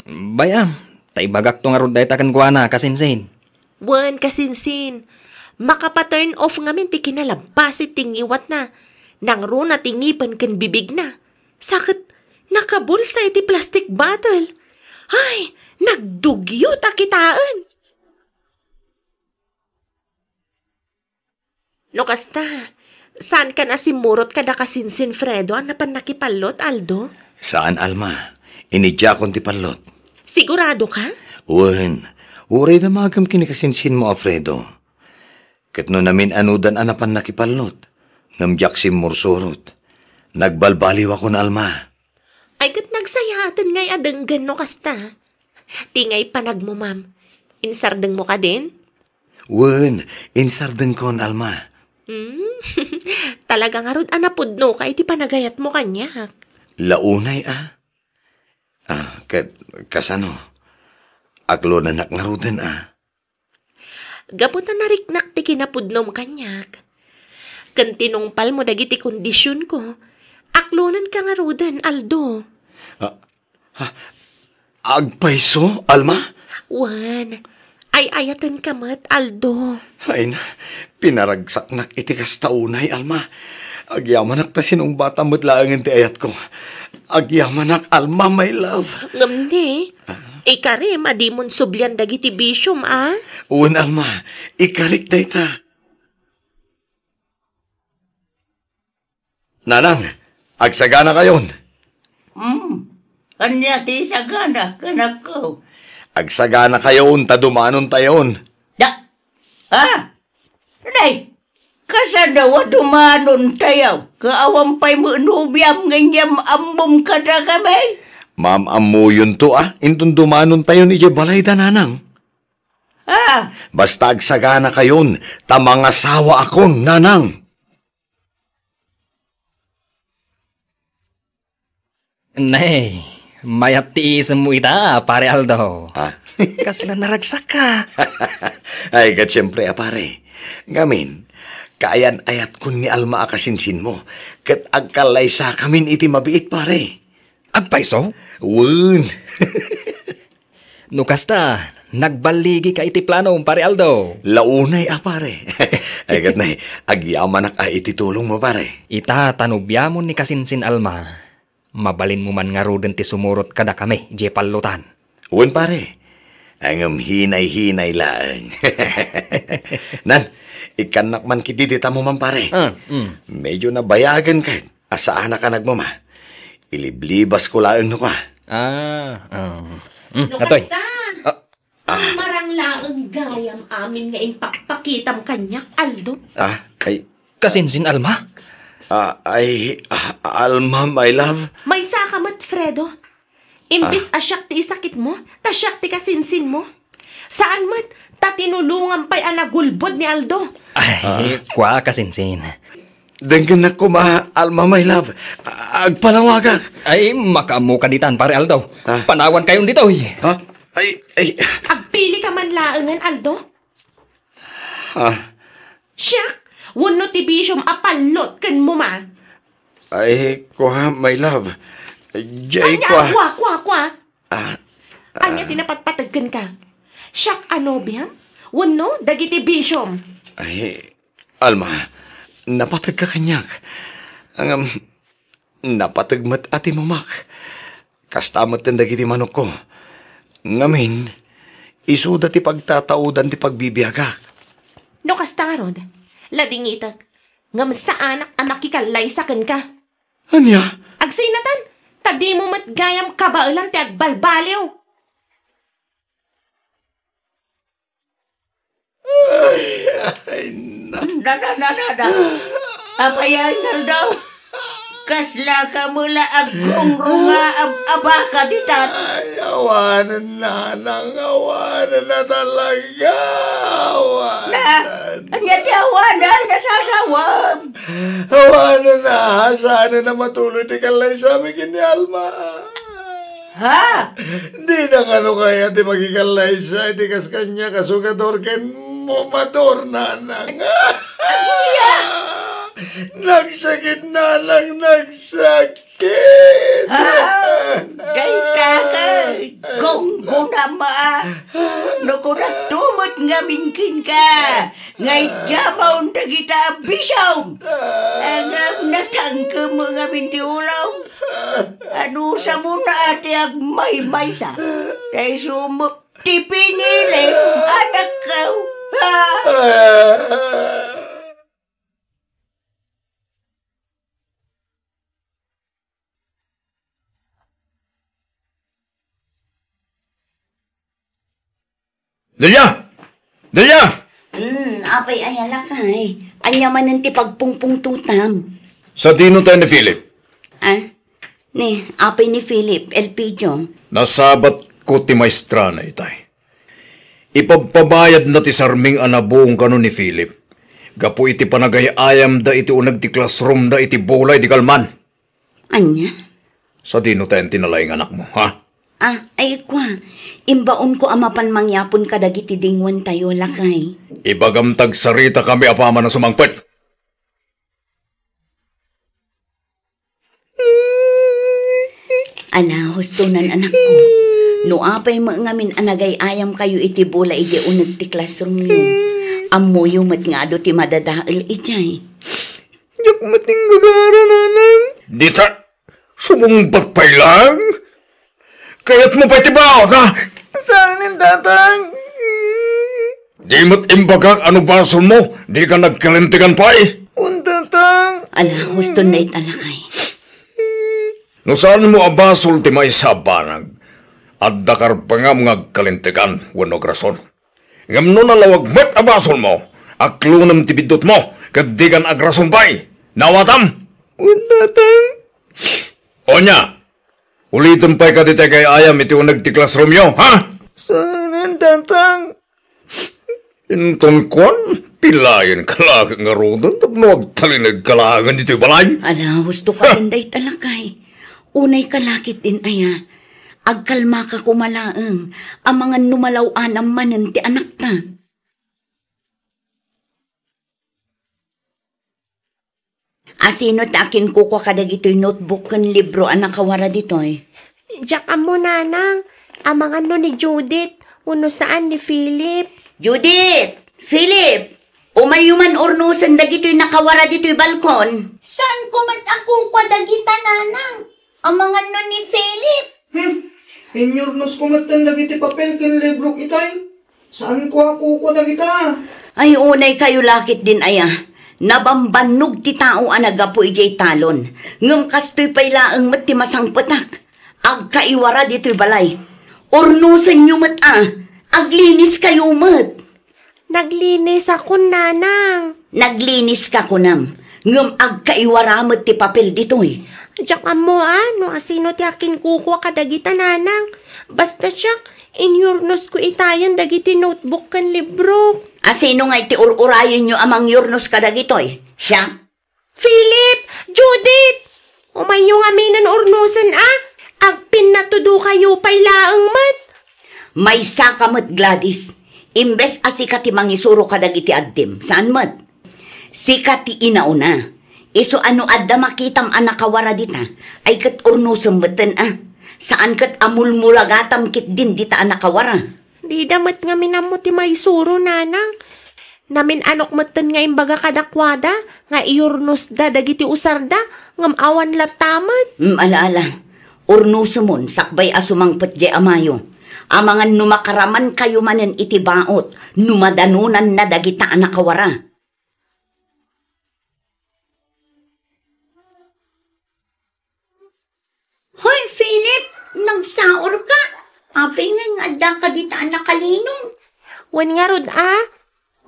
Bay-am, ta ibagakto ngarud dayta kenkuana, Kasinsin. Wen, Kasinsin, makapa-turn off ngamin ti kinalabbasi ti ngiwatna. Nangruna ti ngipen ken bibigna. Sa ket nakabulsa iti plastic bottle. Ay, nagdugyot a kitaen. No kasta, saankan a simmurot kada kasinsin Fredo a napan nakipallot, Aldo? Saan, Alma. Inidiakon ti pallot. Sigurado ka? Wen, uray damagem ken ni kasinsinmo a Fredo. Ket no namin-anudan a napan nakipallot, ngem diak simmursurot. Nagbalbaliwakon, Alma. Ay, ket nagsayaaten ngay a denggen no kasta. Ti ngay panagmo, ma'am. Insardengmo kadin? Wen, insardengkon, Alma. Hmm? Talaga ngarud a napudnoka iti panagayatmo kaniak. Launay, a? Ah, ket kasano? Aklonanak ngaruden, a? Gapu ta nariknak ti kinapudnom kaniak. Ken tinungpalmo dagiti kondisionko. Aklonanka ngaruden, Aldo. Ah, ah, agpayso, Alma? Wen, ay-ayatenka met, Aldo. Ay na, pinaragsaknak iti kasta unay, Alma. Agyamanak ta sinungbatam met laengen ti ayatko. Agyamanak, Alma, my love. Ngem ni, ah? Ikarim a dimon sublian dagiti bisiom, a? Wen, Alma, ikarik dayta. Nanang, agsaganakayon. Hmm, ania ti isagana, kanakko? Agsaganakayon ta dumanontayon. Da, ah, Nay, kasano a dumanontayo? Ket awan pay met nobiam ngem ammom kadakami? Maam-ammuyonto, a, inton dumanontayon idiay balayda, nanang. Ah. Basta agsaganakayon, ta mangasawaakon, nanang. Nay, mayat ti isemmo ita, Pare Aldo. Ah? Kasla naragsakka. Ay, ket siempre, a pare. Ngamin, kaayan-ayatkon ni Alma a kasinsinmo, ket agkallaysakamin iti mabiit, pare. Agpayso? Wen. No kasta, nagballigika iti planom, Pare Aldo. Launay, a pare. Ay, ket nay, agyamanak a iti tulongmo, pare. Ita ta nobiamon ni kasinsin Alma, mabalinmo man ngaruden ti sumurot kadakami idiay pallotan. Wen, pare. Ngem hinay-hinay laeng. Nan, ikkannak man ketdi dita, ma'am, pare. Ah, mm. Medyo nabayagen ket. A, saanak a nagmama. Iliblibasko laeng no kua. Ah, ah. Mm, no atoy. Kasta, ah, marang laeng gayam amin nga impakpakitam kaniak, Aldo. Ah, ay. Kasinsin Alma? Ah, ay, ah, Alma, my love. Maysaka met, Fredo. Imbes a siak ti isakitmo, ta siak ti kasinsinmo. Saan met, ta tinulongam pay a nagulbod ni Aldo. Ay, kua, kasinsin. Denggennak koma, Alma, my love. A-, agpalawagak. Ay, makaammoka ditan, Pare Aldo. Ah. Panawankayon ditoy. Ha? Ay, ay. Agpilika man laengen, Aldo. Ah. Siak, wenno ti bisiom a pallot ken mama? Ay, kua, my love. Jay, ania, kua. Kua, kua, kua? Ah. Ania ti napatpateg kenka? Siak a nobiam? Wenno dagiti bisiom? Ay, Alma, napategka kaniak. Ngem, napateg met a ti mamak. Kasta met ken dagiti manokko. Ngamin, isuda ti pagtataudan ti pagbibiagak. No kasta ngarud, ladingitek, ngem saanak a makikallaysa kenka. Ania? Agsinatan, ta dimo met gayam kabaelan ti agbalbaliw. Ay, ay, na. Da, da, da, da, da. Apay a inaldaw? Kasla ka met la aggungrunga a, a baka ditan? Ay, awanen, nanang, awanen na talaga. Awanen. Na, ania ti awanen? Nasasawam. Awanen na, saan na matuloy ti kallaysami ken ni Alma. Ha? Dina kano kaya ti makikallaysa iti kas kaniak a sugador ken mumador, nanang. Aguya! Nagsakit, nanang, nagsakit. Ha? Dayta ka, gunggunam a. No kunakto met ngamin kenka, nga idiamon dagita a bisiom. Ngem natangkem ngamin ti ulom. Anusam a ti agmaymaysa. Kay sumok ti pinili, anakko. Ha? Delia! Delia! Hmm, apay aya lakay? Ania manen ti pagpungpungtotam? Sadino tayo ni Philip? Ah? Ni, apay ni Philip, Elpidio? Nasabat ko ti maestra na itay. Ipabpabayadna ti sarming a nabuong kano ni Philip. Gapu iti panagay-ayamda iti uneg ti classroomda iti bulay di kalman. Ania? Sadino tayan ti nalaing anakmo, ha? Ah, ay, kua. Imbaonko a mapan mangyapon kadagiti dinguantayo, lakay. Ibagam tagsarita kami apaman a sumangpet. Ala, hustonan, anakko. No apay met ngamin a nagay-ayam kayo iti bola idiay uneg ti classroomyo, ammoyo met nga adu ti madadael idiay. Diak met inggagara, nanang. Dita, sumungbat pay lang. Kayatmo pay ti baon, ha? Saan, tatang? Di met imbagak a no basolmo, dika nagkalintegan pay. Un, tatang. Ala, husto na ita, lakay. No saanmo a basol ti maysa a banag, adda karbengam nga agkalintegan wenno agrason. Ngem no nalawag met a basolmo, aklonem ti biddutmo, ket dikan agrason pay. Naawatam? Un, tatang. Onya, ulitem pay kadi ti agay-ayam iti uneg ti classroomyo, ha? Saan, tatang? Inton kuan, pilayen ka laeng ngaruden tapno agtalineg ka laengen ditoy balay. Ala, husto ka, ha? Dayta lakay. Unay ka lakit din aya. Agkalma ka koma laeng. Amangan no malaw-anam manen ti anakta. Asino ti akinkukua kadagitoy notebook ken libro a nakawara ditoy? Diak ammo, nanang. Amangan no ni Judith, wenno saan ni Philip. Judith! Philip! Umayyo man urnosen dagitoy nakawara ditoy balkon. Saanko met a kukua dagita, nanang. Amangan no ni Philip. Hmm, inyurnosko metten dagiti papel ken librok itay. Saanko a kukua dagita. Ay, unay kayo lakit din aya. Nabambannog ti tao a naggapu idiay talon. Ngem kastoy pay laeng met ti masangpetak. Agkaiwara ditoy balay. Urnosenyo met a. Aglinis kayo met. Naglinisakon, nanang. Naglinis ka kunam, ngem agkaiwara met ti papel ditoy. Diak ammo a no asino ti akinkukua kadagita, nanang. Basta siak, inyurnosko itayen dagiti notebook ken libro. Asino ngay ti ur-urayenyo a mangyurnos kadagitoy? Siak? Philip! Judith! Umayyo ngamin a urnosen a, agpinnatudo kayo pay laeng met. Maysa ka met, Gladys. Imbes a sika ti mangisuro kadagiti addim, saan met? Sika ti inauna. Isu a no adda makitam a nakawara dita, ay ket urnosem metten a. Saan ket a mulmulagatam ketdin dita a nakawara. Dida met ngamin ammo ti maisuro, nanang. Namin-anok metten nga imbaga kadakuada nga iurnosda dagiti usarda, ngem awan latta met. Mm, ala, ala. Urnosemon sakbay a sumangpet diay amayo. Amangan no makaramankayo manen iti baot no madanonanna dagita a nakawara. Hoy, Philip, nagsaor ka? Apay ngay nga adda ka dita a nakalinong? Wen ngarud a,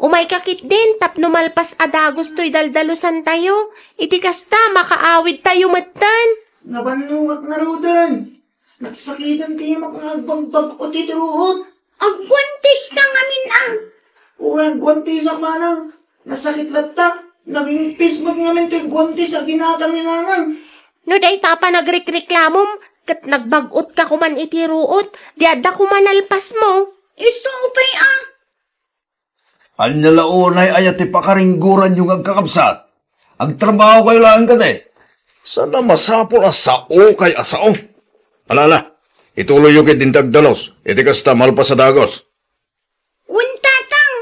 umay ka ketdin tapno malpas a dagus toy daldalusantayo. Iti kasta, makaawidtayo metten. Nabannogak ngaruden. Nagsakiten ti imak nga agbagbag-o ti ruot. Agguantis ka ngamin a. Uray agguantisak manang. Nasakit latta. Nagingpis met ngamin ti guantis a ginatang ni nanang. No dayta a panagrikreklamom, ket nagbag-ot ka koman iti ruot, di adda koman nalpasmo. Isu pay a. Ania la unay aya ti pakaringgoranyo nga agkakabsat? Agtrabaho kayo laeng kadi? Saan a masapul a sao kay a sao? Ala, ala, ituloyyo ketdin ti agdalus, iti kasta malpas a dagus. Wen, tatang.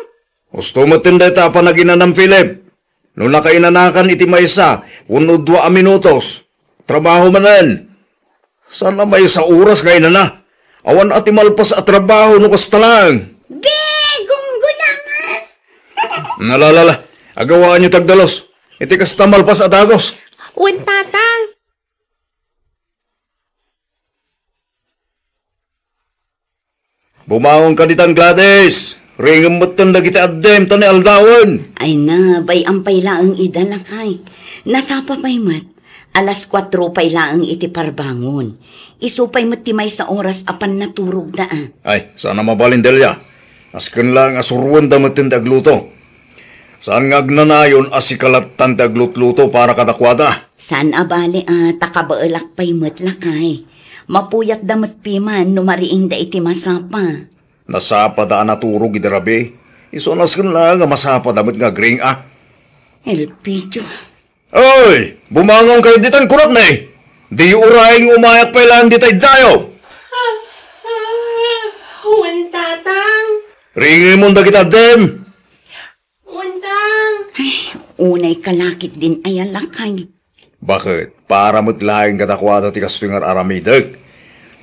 Husto met ti dayta a panaginanam, Philip. No nakainanakan iti maysa wenno dua a minutos, trabaho manen. Saan a maysa oras nga inana? Awan a ti malpas a trabaho no kasta laeng. Be, gunggonangan. Nalalala, agawaanyo ti agdalus. Iti kasta malpas a dagus. Wen, Tatang. Bumangon ka ditan, Gladys. Ringem metten dagiti addem ta ni aldawen. Ay na, bay-am pay laeng ida, lakay. Nasapa pay met. Alas kuatro pay laeng iti parbangon. Isu pay met ti maysa oras a pannaturogda, a. Ay, saan a mabalin, Delia. Asken laeng a suruenda metten ti agluto. Saan nga agnanayon a sika lattan ti aglutluto para kadakuada? Saan a bale a ta kabaelak pay met, lakay. Mapuyatda met piman no mariingda iti masapa. Nasapada a naturog idi rabii. Isu a nasken laeng a masapada met nga agring a. Elpidio. Oy, bumangon kayo ditan, kunak ni. Diyo urayen nga umayak pay laeng dita iddayo. Wen, Tatang. Ringimon dagita addem. Wen, Tang. Ay, unay kalakit din ay a lakay. Baket, para met laeng kadakuada ti kastoy nga ar-aramidek.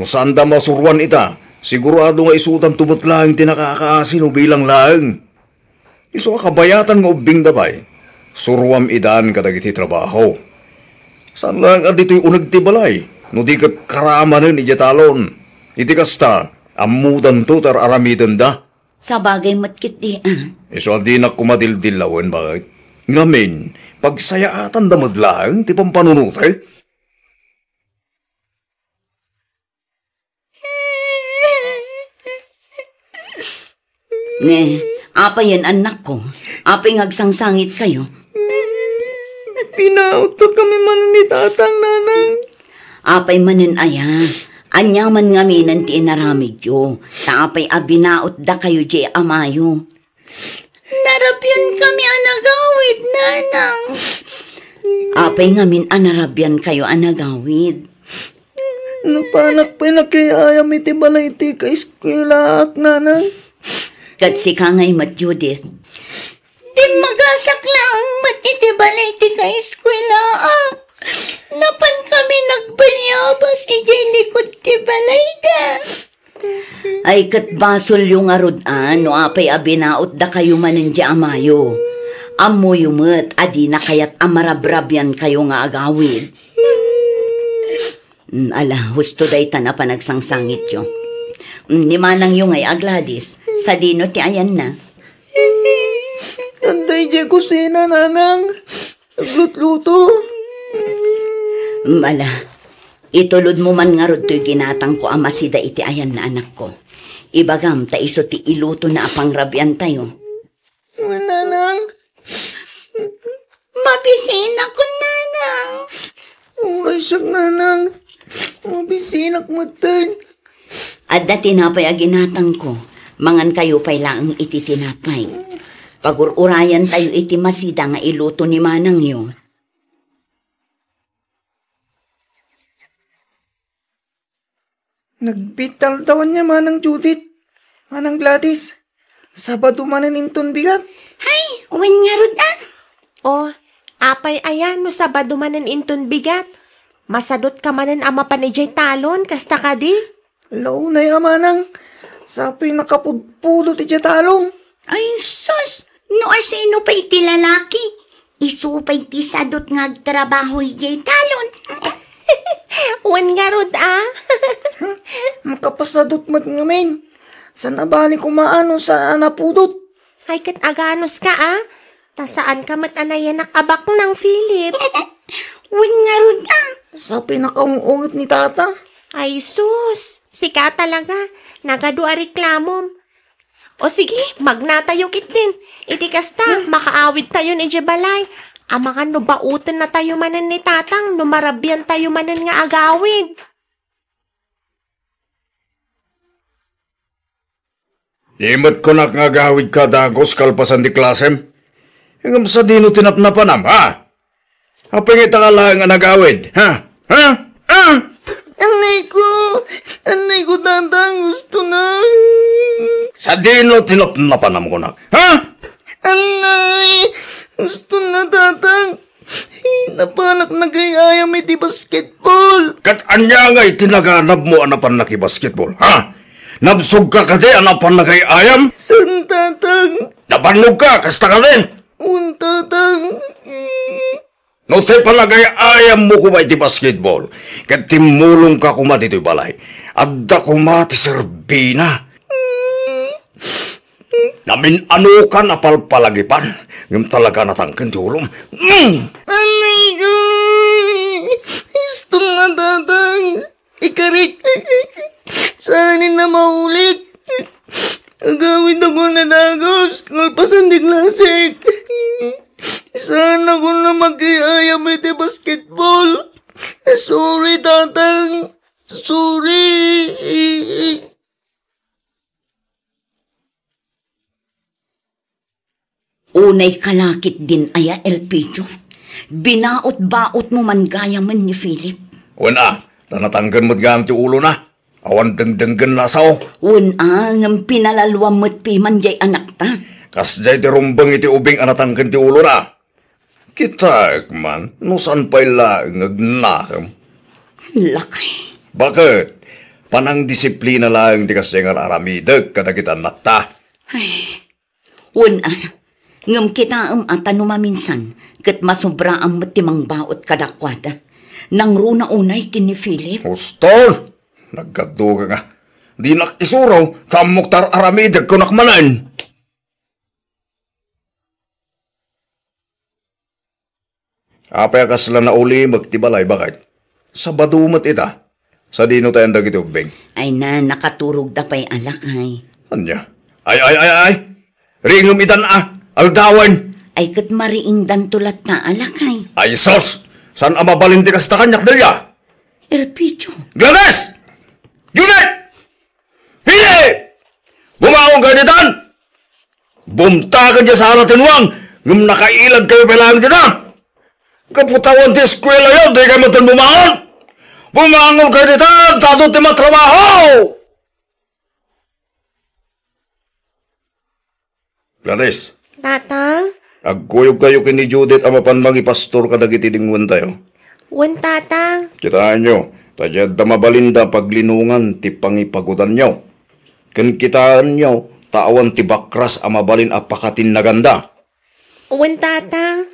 No saanda masuruan ita, sigurado nga isudanto met laeng ti nakakaasi no bilang laeng. Isu a kabayatan nga ubbingda pay, suruam idan kadagiti trabaho. Saan laeng a ditoy uneg ti balay, no di ket karamanen idiay talon. Iti kasta, ammodanto ti ar-aramidenda. Sabagay met ketdi, a. Isu a dinak koma dildillawen, baket. Ngamin, pagsayaatanda met laeng ti pampanunotek. Ne, apayen, annakko? Apay nga agsangsangitkayo? Binaotta kami man ni Tatang, Nanang. Apay manen aya? Aniaman ngaminen ti inaramidyo? Ta apay a binaotdakayo diay amayo? Narabian kami a nagawid, Nanang. Apay ngamin a narabiankayo a nagawid? Napanak pay nakiayam iti balay ti kaeskuelaak, Nanang. Ket sika ngay met, Judith. Dimmagasak laeng met iti balay ti kaeskuelaak. Napan kami nagbayabas idiay likod ti balayda. Ay, ket basolyo ngarud a no apay a binaotdakayo manen diay amayo. Ammoyo met a dina kayat a marabrabiankayo nga agawid. Mm, ala, husto daytan a panagsangsangityo. Mm, ni manangyo ngay a Gladys, sadino ti ayanna? Adda idiay kusina, Nanang. Aglutluto. Mm, ala, itulodmo man ngarud toy ginatangko a masida iti ayanna, anakko. Ibagam ta isu ti ilutona a pangrabiantayo. Nanang. Mabisinakon, Nanang. Uray siak, Nanang. Mabisinak metten. Adda tinapay a ginatangko. Mangankayo pay laeng iti tinapay. Pagur-urayantayo iti masida nga iluto ni manangyo. Nagbitaltawan niya, Manang Judith, Manang Gladys. Sabado manen inton bigat. Hay, wen ngarud a. O, apay aya no Sabado manen inton bigat? Masadut ka manen a mapan idiay talon, kasta kadi? Launay a manang, sapay nakapudpudot idiay talon. Ay, sus! No asino pay ti lalaki? Isu pay ti sadut nga agtrabaho idiay talon. Wen ngarud a. Makapasadut met ngamin. Saan a bali koma no saan a napudot. Ay, ket aganus ka a. Ta saan ka met a nayanak a baknang, Philip. Wen ngarud a. Sapay nakaung-unget ni Tata. Ay, sus. Sika talaga. Nagadu a reklamom. O sige, magnatayo ketdin. Iti kasta, makaawidtayon idiay balay. Amangan no bautennatayo manen ni Tatang no marabiantayo manen nga agawid. Di met kunak nga agawidka dagus kalpasan ti klasem. Ngem sadino ti napnapanam, ha? Apay nga ita ka laeng a nagawid, ha? Ha? Ha? Annay ko! Annay ko, Tatang, gusto na. Sadino ti napnapanam kunak, ha? Annay! Gusto na, Tatang. Napanak nagay-ayam iti basketball. Ket ania ngay ti naganabmo a napan nakibasketball, ha? Nabsogka kadi a napan nagay-ayam? Saan, Tatang. Nabannogka, kasta kadi? Wen, Tatang. No ti panagay-ayammo koma iti basketball, ket timmulongka koma ditoy balay, adda koma ti serbina. Namin-anokan a palpalagipan, ngem talaga natangken ti ulom. Mm! Anay ko! Istom nga, Tatang! Ikarik! Saan na maulit? Agawid ako na dagus, kalpasan di klasik. Saan ako na mag-iayam iti basketball? Sorry, Tatang. Sorry. Unay kalakit din aya, Elpidio. Binaot-baotmo man gayamen ni Philip. Wen a, ta natangken met gayam ti ulona. Awan dengdenggen la sao. Wen a, ngem pinalalwam met piman jay anakta. Kasjay ti rumbeng iti ubing a natangken ti ulona. Kitaek man, no saan pay laeng nga agnakem. Lakay. Baket, panangdisiplina laeng ti kasjay nga ar-aramidek kadagiti annakta. Ay, wen a, ngem kitaem a ta no maminsan, ket masobraam met ti mangbaot kadakuada. Nangruna unay ken ni Philip. Huston! Nagkadduka nga. Dinak isuro, ta ammok ta ar-aramidek kunak manen. Apay a kasla naulimek ti balay, baket? Sabado met ita. Sadino tayan dagiti ubbing? Ay na, nakaturogda pay a lakay. Ania? Ay, ay, ay, ay! Riingem itan a! Aldawen! Ay ket mariingdanto latta a lakay. Ay sus! Saan a mabalin ti kasta kaniak, Delia? Elpidio. Gladys! Judith! Pili! Bumangon kayo ditan! Bumtaken diay sala ti nuang, ngem nakailag kayo pay laeng dita. Gapu ta awan ti eskuelayo, di kayo met bumangon. Bumangon kayo ditan, ta adu ti matrabaho! Gladys. Tatang? Agkuyog kayo ken ni Judith a mapan mangipastor kadagiti dingwentayo. Wen, Tatang. Kitaenyo, ta diay adda mabalinda paglinongan ti pangipagutanyo. Ken kitaenyo, ta awan ti bakras a mabalin a pakatinnaganda. Wen, Tatang.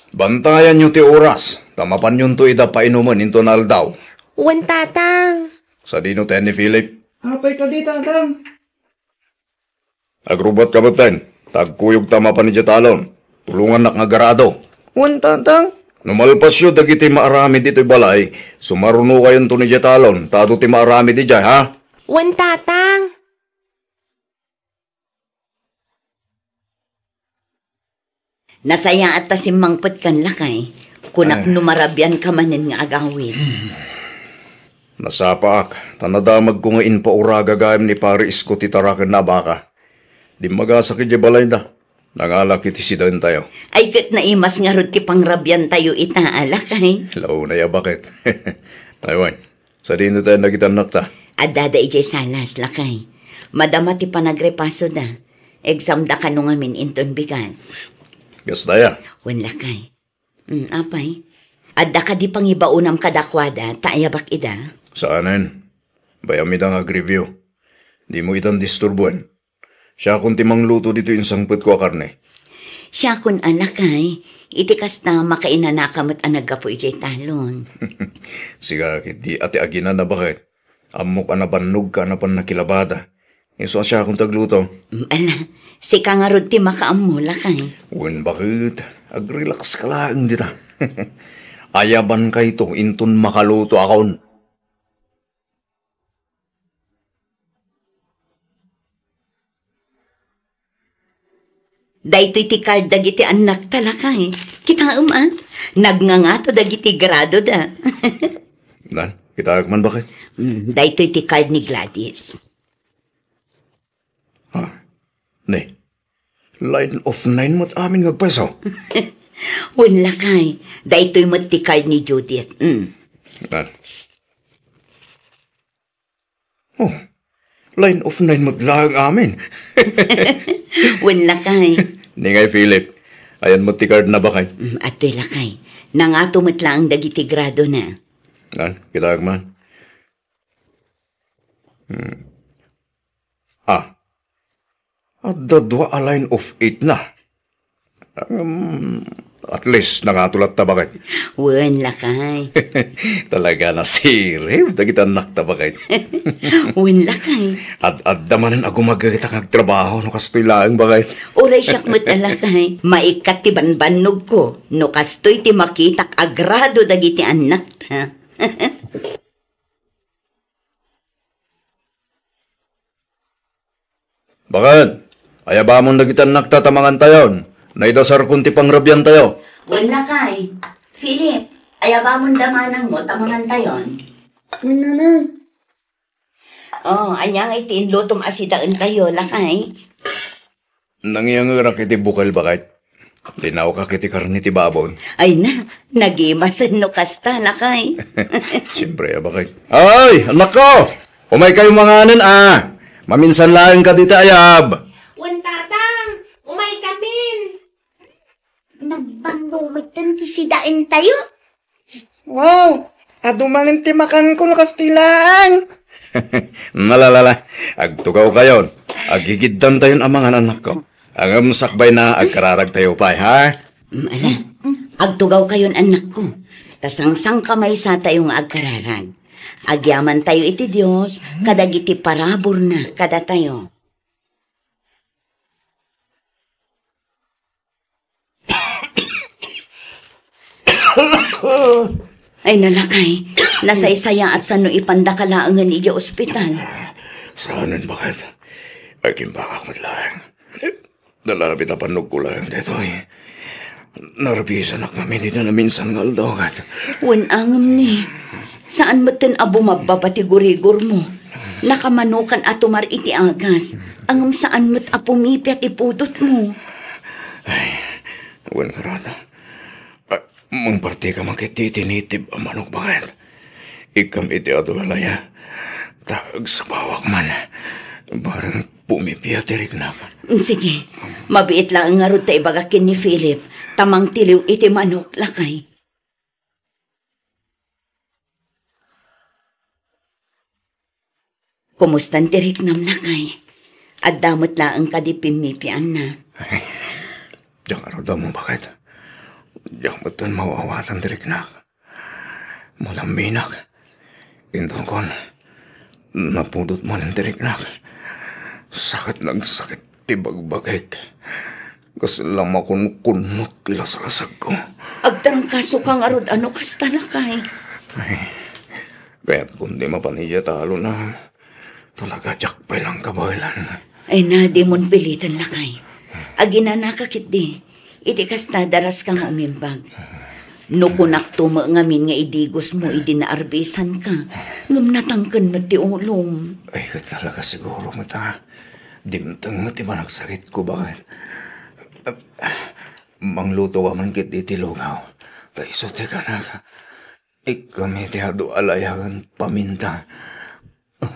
Bantayanyo ti oras, ta mapanyonto ida painumen inton aldaw. Wen, Tatang. Sadino tayan ni Philip? Apay kadi, Tatang? Agrubat ka met, ta agkuyogta mapan idiay talon. Tulongannak nga agarado. Wen, Tatang. No malpasyo dagiti maaramid itoy balay, sumarunokayonton idiay talon, ta adu ti maaramid idiay, ha? Wen, Tatang. Nasayaat ta simmangpetkan, lakay. Kunak Ay. no marabianka manen nga agawid. Nasapaak, ta nadamagko nga impaura gagaem ni Pare Isko ti tarakenna a baka. Dimmagasak idiay balayda. Nangalak iti sidentayo. Ay, ket naimas ngarud ti pangrabiantayo ita a lakay. Launay a baket. Ay, wen. Sadino tayan dagiti annakta? Addada idiay salas, lakay. Madama ti panagrepasoda. Examda kano ngamin inton bigat. Kasta aya? Wen, lakay. Mm, apay? Adda kadi pangibaonam kadakuada, ta ayabak ida? Saanen. Bayam ida nga agreview. Dimo itan disturboen. Siakon ti mangluto ditoy insangpetko a karne. Siakon a lakay, iti kasta, makainanaka met a naggapu idiay talon. Sika ketdi a ti aginan a baket. Ammok a nabannogka a napan nakilabada. Isu a siakon ti agluto. Mm, ala, sika ngarud ti makaammo, lakay. Wen, baket, agrelax ka laeng dita. Ayabankayto inton makaluto akon. Daytoy ti card dagiti annakta, lakay. Kitaem, a? Nagngangato dagiti gradoda. Nan, kitaek man, baket? Mm, daytoy ti card ni Gladys. Ha? Ne. Line of nine met amin nga agpayso. Wen, lakay. Daytoy met ti card ni Judith. Mm. Nan. Oh, line of nine met laeng amin. Wen, lakay. Ni ngay, Philip, ayan met ti card na, baket? Mm, adtoy, lakay. Nangato met laeng dagiti gradona. Nan, kitaek man. Hmm. Ah. Adda dua a line of eight na. Um, at least, nangato latta, baket. Wen, lakay. Talaga, nasirib dagiti annakta, baket. Wen, lakay. Ad-adda manen a gumagayta nga agtrabaho no kastoy laeng, baket. Uray siak met a lakay. Maikkat ti banbannogko no kastoy ti makitak a grado dagiti annakta. Baket, ayabamon dagiti annakta ta mangantayon. Naidasarkon ti pangrabiantayo. Wen, lakay. Philip, ayabamon da manangmo ta mangantayon. Wen, nanang. Oh, ania ngay ti inlutom a sidaentayo, lakay? Nangiyangerak iti bukel, baket. Linawkak iti karne ti baboy. Ay na, nagimasen no kasta, lakay. Siyempre, a, baket. Ay, annakko! Umaykayo manganen, a. Maminsan laeng kadi ti ayab. Wen, tatang, umaykamin. Nagbanno metten ti sidaentayo. Wow! Adu manen ti makanko no kastoy laeng. Nalalala, agtugawkayon. Agigiddantayon a mangan, annakko. Ngem sakbayna, agkararagtayo pay, ha? Mm, ala. Agtugawkayon, annakko. Ta sangsangkamaysatayo nga agkararag. Agyamantayo iti Dios kadagiti paraburna kadatayo. Ay, nalakay. Nasaysayaat sano ipandaka laengen idiay ospital. Saanen, baket. Ay, kimbagak met laeng. Nalabit a pannogko laeng daytoy. Narbisanak ngamin iti naminsan nga aldaw, ket. Wen, ngem ni, saan metten a bumabbaba ti gurigormo. Nakamanokan a tumar iti agas, ngem saan met a pumipia ti pudotmo. Ay, wen, ngarud. Ah, mangpartika man ket iti tinitib a manok, baket. Ikkam iti adu a laya. Ta agsabawak man. Bareng pumipia ti riknak. Mm, sige. Mabiit laeng ngarud ta ibagak ken ni Philip ta mangtiliw iti manok, lakay. Kumustan ti riknam, lakay? Adda met laeng kadi pimmipianna? Diak ngarud ammo, baket. Diak metten maawatan ti riknak. Malamminak. Intonkon, napudot manen ti riknak. Sakit nga agsakit ti bagbagik. Kasla makunkunnot ti lasalasagko. Agtrangkasoka ngarud a no kasta, lakay. Ay, kayatko ti mapan idiay talon a. Talaga, diak pay lang kabaelan. Ay na, dimon piliten, lakay. Aginanaka ketdi. Iti kasta, daraska nga umimbag. No kunakto met ngamin nga idigosmo idi naarbisanka, ngem natangken met ti ulom. Ay, ket talaga siguro met a dimteng met ti panagsakitko, baket. Manglutoka man ketdi iti lugaw, ta isu ti kanaka. Ikkam iti adu a layagen paminta.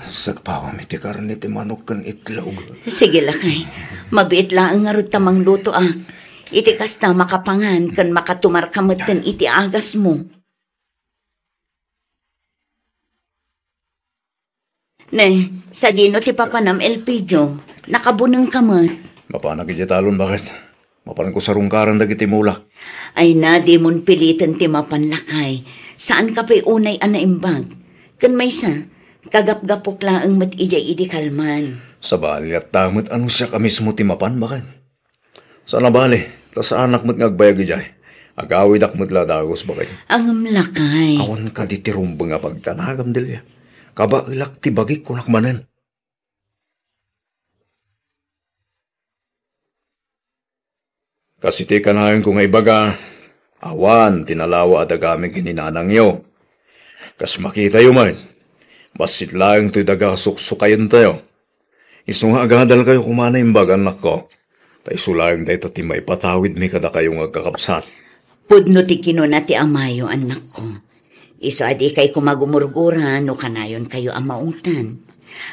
Sagpawam iti karne ti manok ken itlog. Sige, lakay. Mabiit laeng ngarud ta manglutoak. Iti kasta, makapangan ken makatumarka metten iti agasmo. Ne, sadino ti papanam, Elpidio? Nakabunengka met. Mapanak idiay talon, baket. Mapanko sarungkaran dagiti mulak. Ay na, dimon piliten ti mapan, lakay. Saanka pay unay a naimbag. Ken maysa, kagapgapok laeng met idiay idi kalman. Sabali, latta met a no siak a mismo ti mapan, baket. Saan a bale, ta saanak met nga agbayag idiay. Agawidak met la dagus, baket. Ngem, lakay. Awan kadi ti rumbeng a pagdanagam, Delia. Kabaelak ti bagik, kunak manen. Kas iti kanayon ko nga ibaga, awan ti nalawa a dagami ken ni nanangyo. Kas makitayo met, bassit laeng toy daga a suksukayentayo. Isu nga agadalkayo koma a naimbag, annakko, ta isu laeng dayta ti maipatawidmi kadakayo nga agkakabsat. Pudno ti kinuna ti amayo, annakko. Isu a dikay koma gumurgura no kanayonkayo a maungtan.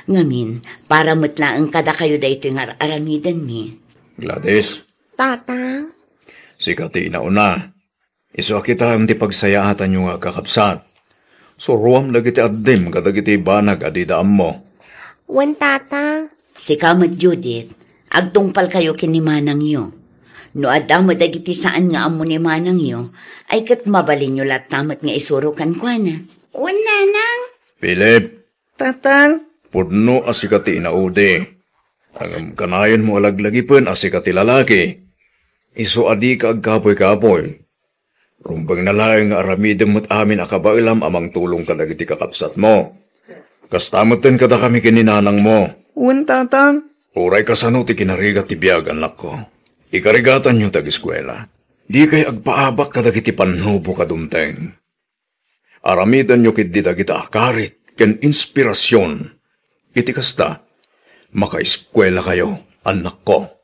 Ngamin, para met laeng kadakayo daytoy nga ar-aramidenmi. Gladys. Tata? Sika ti inauna. Isu a kitaem ti pagsayaatanyo nga agkakabsat. Suroam dagiti addim kadagiti banag a dida ammo. Wen, Tatang. Sika met, Judith, agtungpalkayo ken ni manangyo. No adda met dagiti saan nga ammo ni manangyo, ay ket mabalinyo latta met nga isuro kenkuana. Wen, Nanang. Philip. Tatang. Pudno a sika ti inaudi. Ngem kanayon mo a laglagipen a sika ti lalaki. Isu a dika agkapuy-kapuy. Rumbengna laeng nga aramidem met amin a kabaelam a mangtulong kadagiti kakabsatmo. Kasta metten kadakami ken ni nanangmo. Wen, Tatang. Uray kasano ti kinarigat ti biag, annakko. Ikarigatanyo ti ageskuela. Dikay agpaabak kadagiti pannubo a dumteng. Aramidenyo ketdi dagita a karit ken inspirasion. Iti kasta, makaeskuelakayo, annakko.